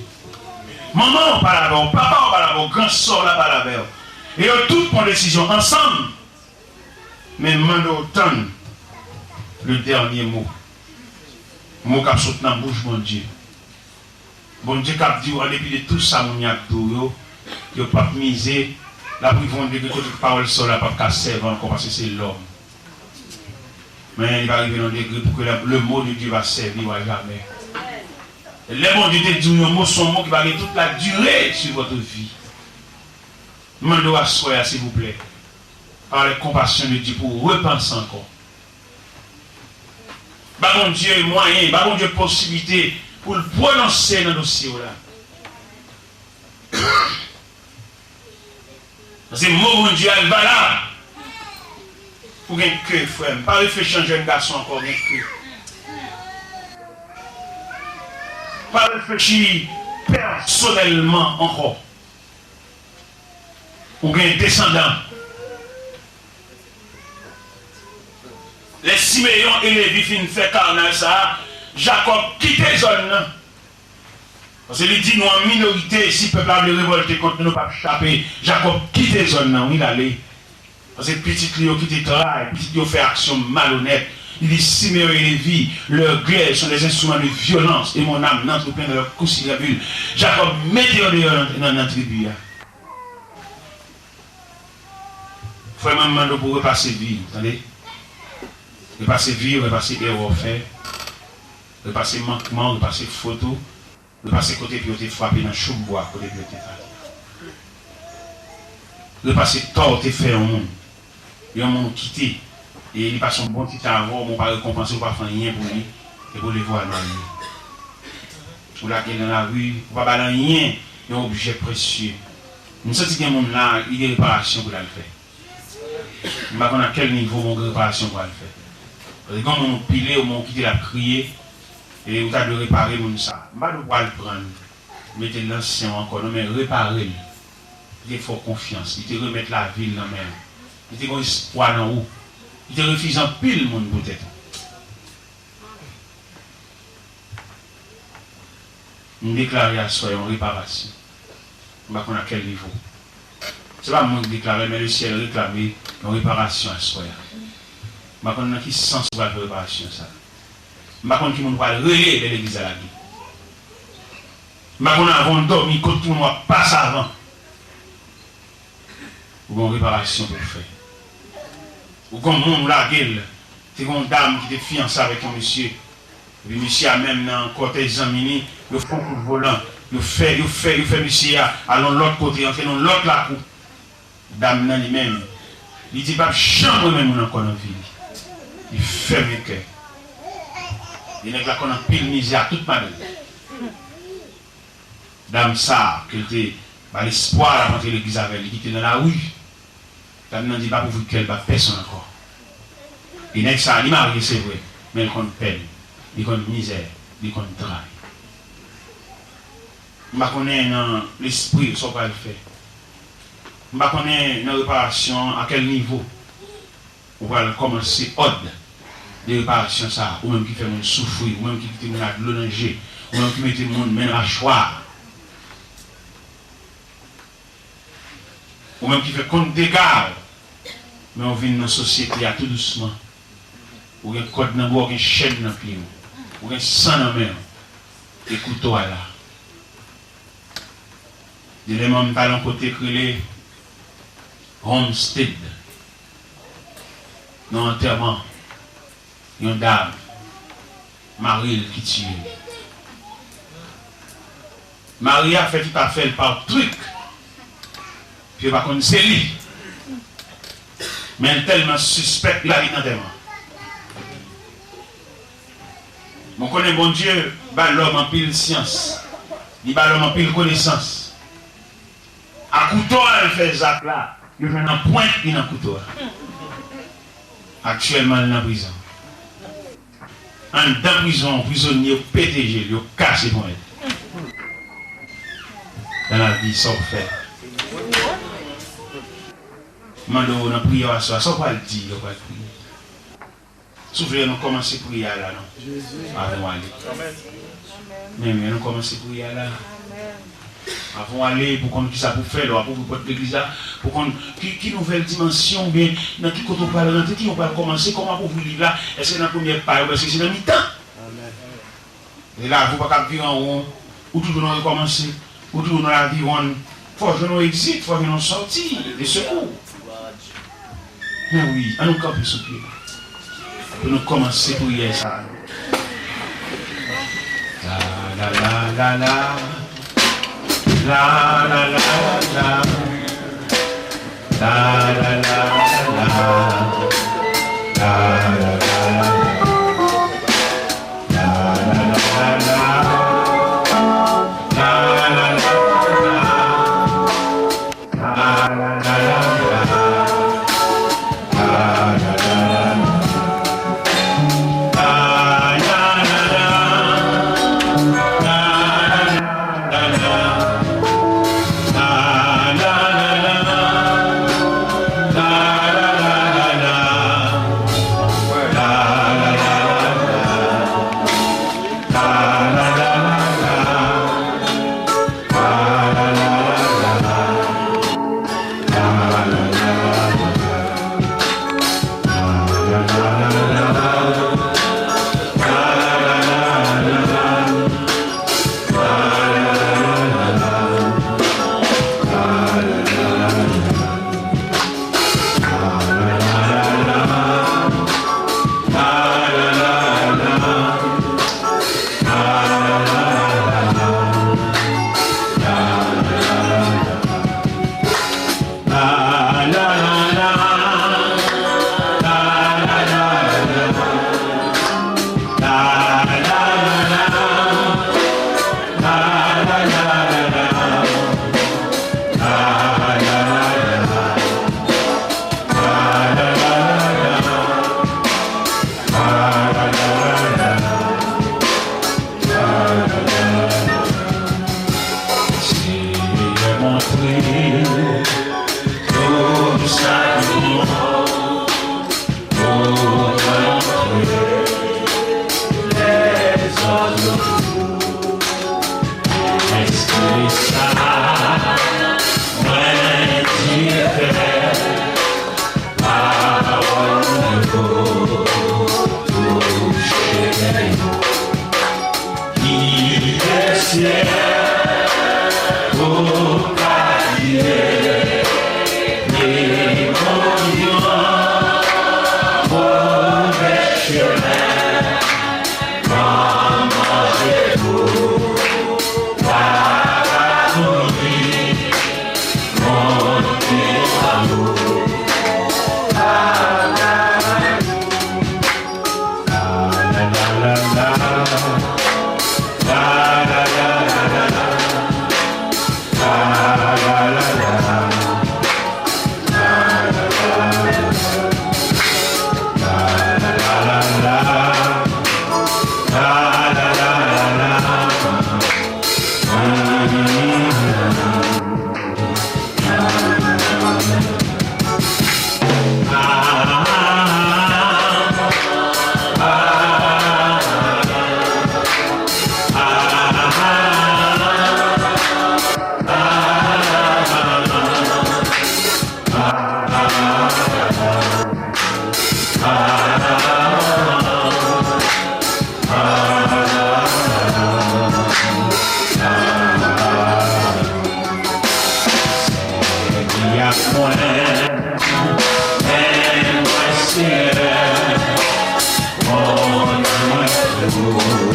Manman w pa dakò, papa w pa dakò, gran sè w la pa dakò. E yo tout pran desizyon ansanm. Men mande w tann le dernier mot. Mo k ap sot nan bouch Bondye. Bondye k ap di w, an depi de tou sa moun y ap di w yo, yo p ap mize, l ap rive yon degre kote pawòl sa w la p ap ka sèvi ankò paske se lòm. Men li va rive nan degre pou ke le, le mot de Dieu va servir à jamais. Lè Bondye te di w yon mo, se yon mo ki va gen tout la durée sur votre vie. M mande w aswè a, silvouplè, par la compassion de Dieu, pou w repanse ankò. Ba Bondye mwayen, ba Bondye posiblite pou l pwononse nan dosye w la. Paske mo Bondye a, l valab. Ou gen ke, frè m. Pa reflechi an jèn gason ankò, ou gen ke. Pa reflechi pèsonèlman ankò. Ou gen desandan. Lè Simeyon e Levi fin fè kanal sa a, Jakòb kite zòn nan. Paske li di, nou an minorite, si pèp la vle revòlte kont nou, nou p ap chape. Jakòb kite zòn nan, wi, l ale. Paske pitit li yo kite tray, pitit li yo fè aksyon malonèt. Li di, Simeyon e Levi, leurs glaives sont des instruments de violence, et mon âme n'entre point dans leurs coursives habiles. Jakòb mete yo deyò nan, nan, nan tribi a. Frè mwen, m mande w pou w repase vi w, tande? Repase vi w, repase erè w fè, repase mankman w, repase fot ou, repase kote pye w te frape nan chouk bwa, kote pye w te frape. Repase tò w te fè yon moun. Yon moun ou kite, e li pase yon bon ti tan avè w, men w pa rekonpanse, w pa fè anyen pou li, epi w leve w al marye. Ou lage l nan lari, ou pa ba l anyen, yon objè presye. M santi gen moun la, li gen reparasyon pou l al fè. M pa konn a kèl nivo, men w gen reparasyon pou w al fè. Paske gen moun ou pile, ou men w kite l ap kriye, e ou ta dwe repare moun sa. M pa di w pou w al pran l, mete l nan sen w ankò, non, men repare l. Li te fè w konfyans, li te remèt lavi l nan men w, li te gen espwa nan ou, li te refize anpil moun poutèt ou. M deklare aswè yon reparasyon. M pa konn a kèl nivo. Se pa mwen ki deklare l, men lesyèl reklame yon reparasyon aswè a. M pa konn nan ki sans ou pral fè reparasyon sa. M pa konn ki moun ou pral rele lè legliz la lage. M pa konn avan w dòmi, kot ki moun w ap pase avan. Ou gen yon reparasyon pou w fè. Ou gen yon moun ou lage l. Te gen yon dam ki te fiyanse avèk yon mesye. Epi mesye a menm nan kòtèj zanmi li, yo fè yon kout volan. Yo fè, yo fè, yo fè mesye a al yon lòt kote, antre nan yon lòt lakou. Dam nan li menm, li di l p ap janm renmen moun ankò nan vi li. Li fèmen kè. E nèg la konn anpil mizè a tout madanm. Dam sa a, ke l te ba l espwa, l ap antre legliz avè l, li kite l nan lari. Dam nan di l p ap ouvri kè l ba pèsonn ankò. E nèg sa a, li marye, se vre, men l konn pèn, li konn mizè, li konn tray. M pa konnen nan lespri w sa w pral fè. M pa konnen nan reparasyon an a kèl nivo ou pral kòmanse òd de reparasyon sa a, ou menm ki fè moun soufri, ou menm ki kite moun ak dlo nan je, ou menm ki mete moun men nan machwa, ou menm ki fè konn dega w, men w vin nan sosyete a tou dousman. Ou gen kòd nan bra w, gen chèn nan pye w, ou gen san nan men w, e kouto a la. Dènyèman, m t al yon kote k rele Homestead, nan antèman yon dam, mari l ki tiye l. Mari a fè tout afè l pa trik, pye pa konn se li. Men l tèlman sispèk, li pa vin nan antèman. Mwen konnen Bondye ba lòm anpil syans, li ba lòm anpil konesans. A kouto a l fè zak la, yo jwenn anpwent li nan kouto a. Aktyèlman, li nan prizon. Anndan prizon an, prizonye yo pete je l, yo kase ponyèt. Nan lavi, sa w fè? Mande w nan priyè w aswè a, sa w pral di lè w pral priye? Souple, nou kòmanse priyè a la, non? Avan w ale. Men, men, nou kòmanse priyè a la. Avan w ale, pou konn kisa pou fè, lè w ap ouvri pòt legliz la, pou konn ki, ki nouvèl dimansyon, oubyen nan ki kote w pral rantre, ki w pral kòmanse, kòman w ap ouvri liv la, èske nan premyè paj, oubyen èske se nan mitan? E lavi w pa ka ap vire an won, ou toujou nan rekòmanse, ou toujou nan laviwonn. Fò w jwenn yon egzit, fò w jwenn yon sòti de sekou. Men wi, ann nou kanpe sou pye nou. Pou nou kòmanse priyè sa a. La, la, la, la, la. La, la, la, la, la. La, la, la, la, la. La, la, la, la, la. Senyè, montre nou sa nou, pou mwen montre lèzòt nou. Èske sa mwen di fè pawòl ou yo touche kè yo? Kite syèl pou kalye demon ki ouvè chemen. Kòman je pou pa mouri, monte anwo. Sèvi ak mwen, men mwen Senyè, Bondye mwen tou.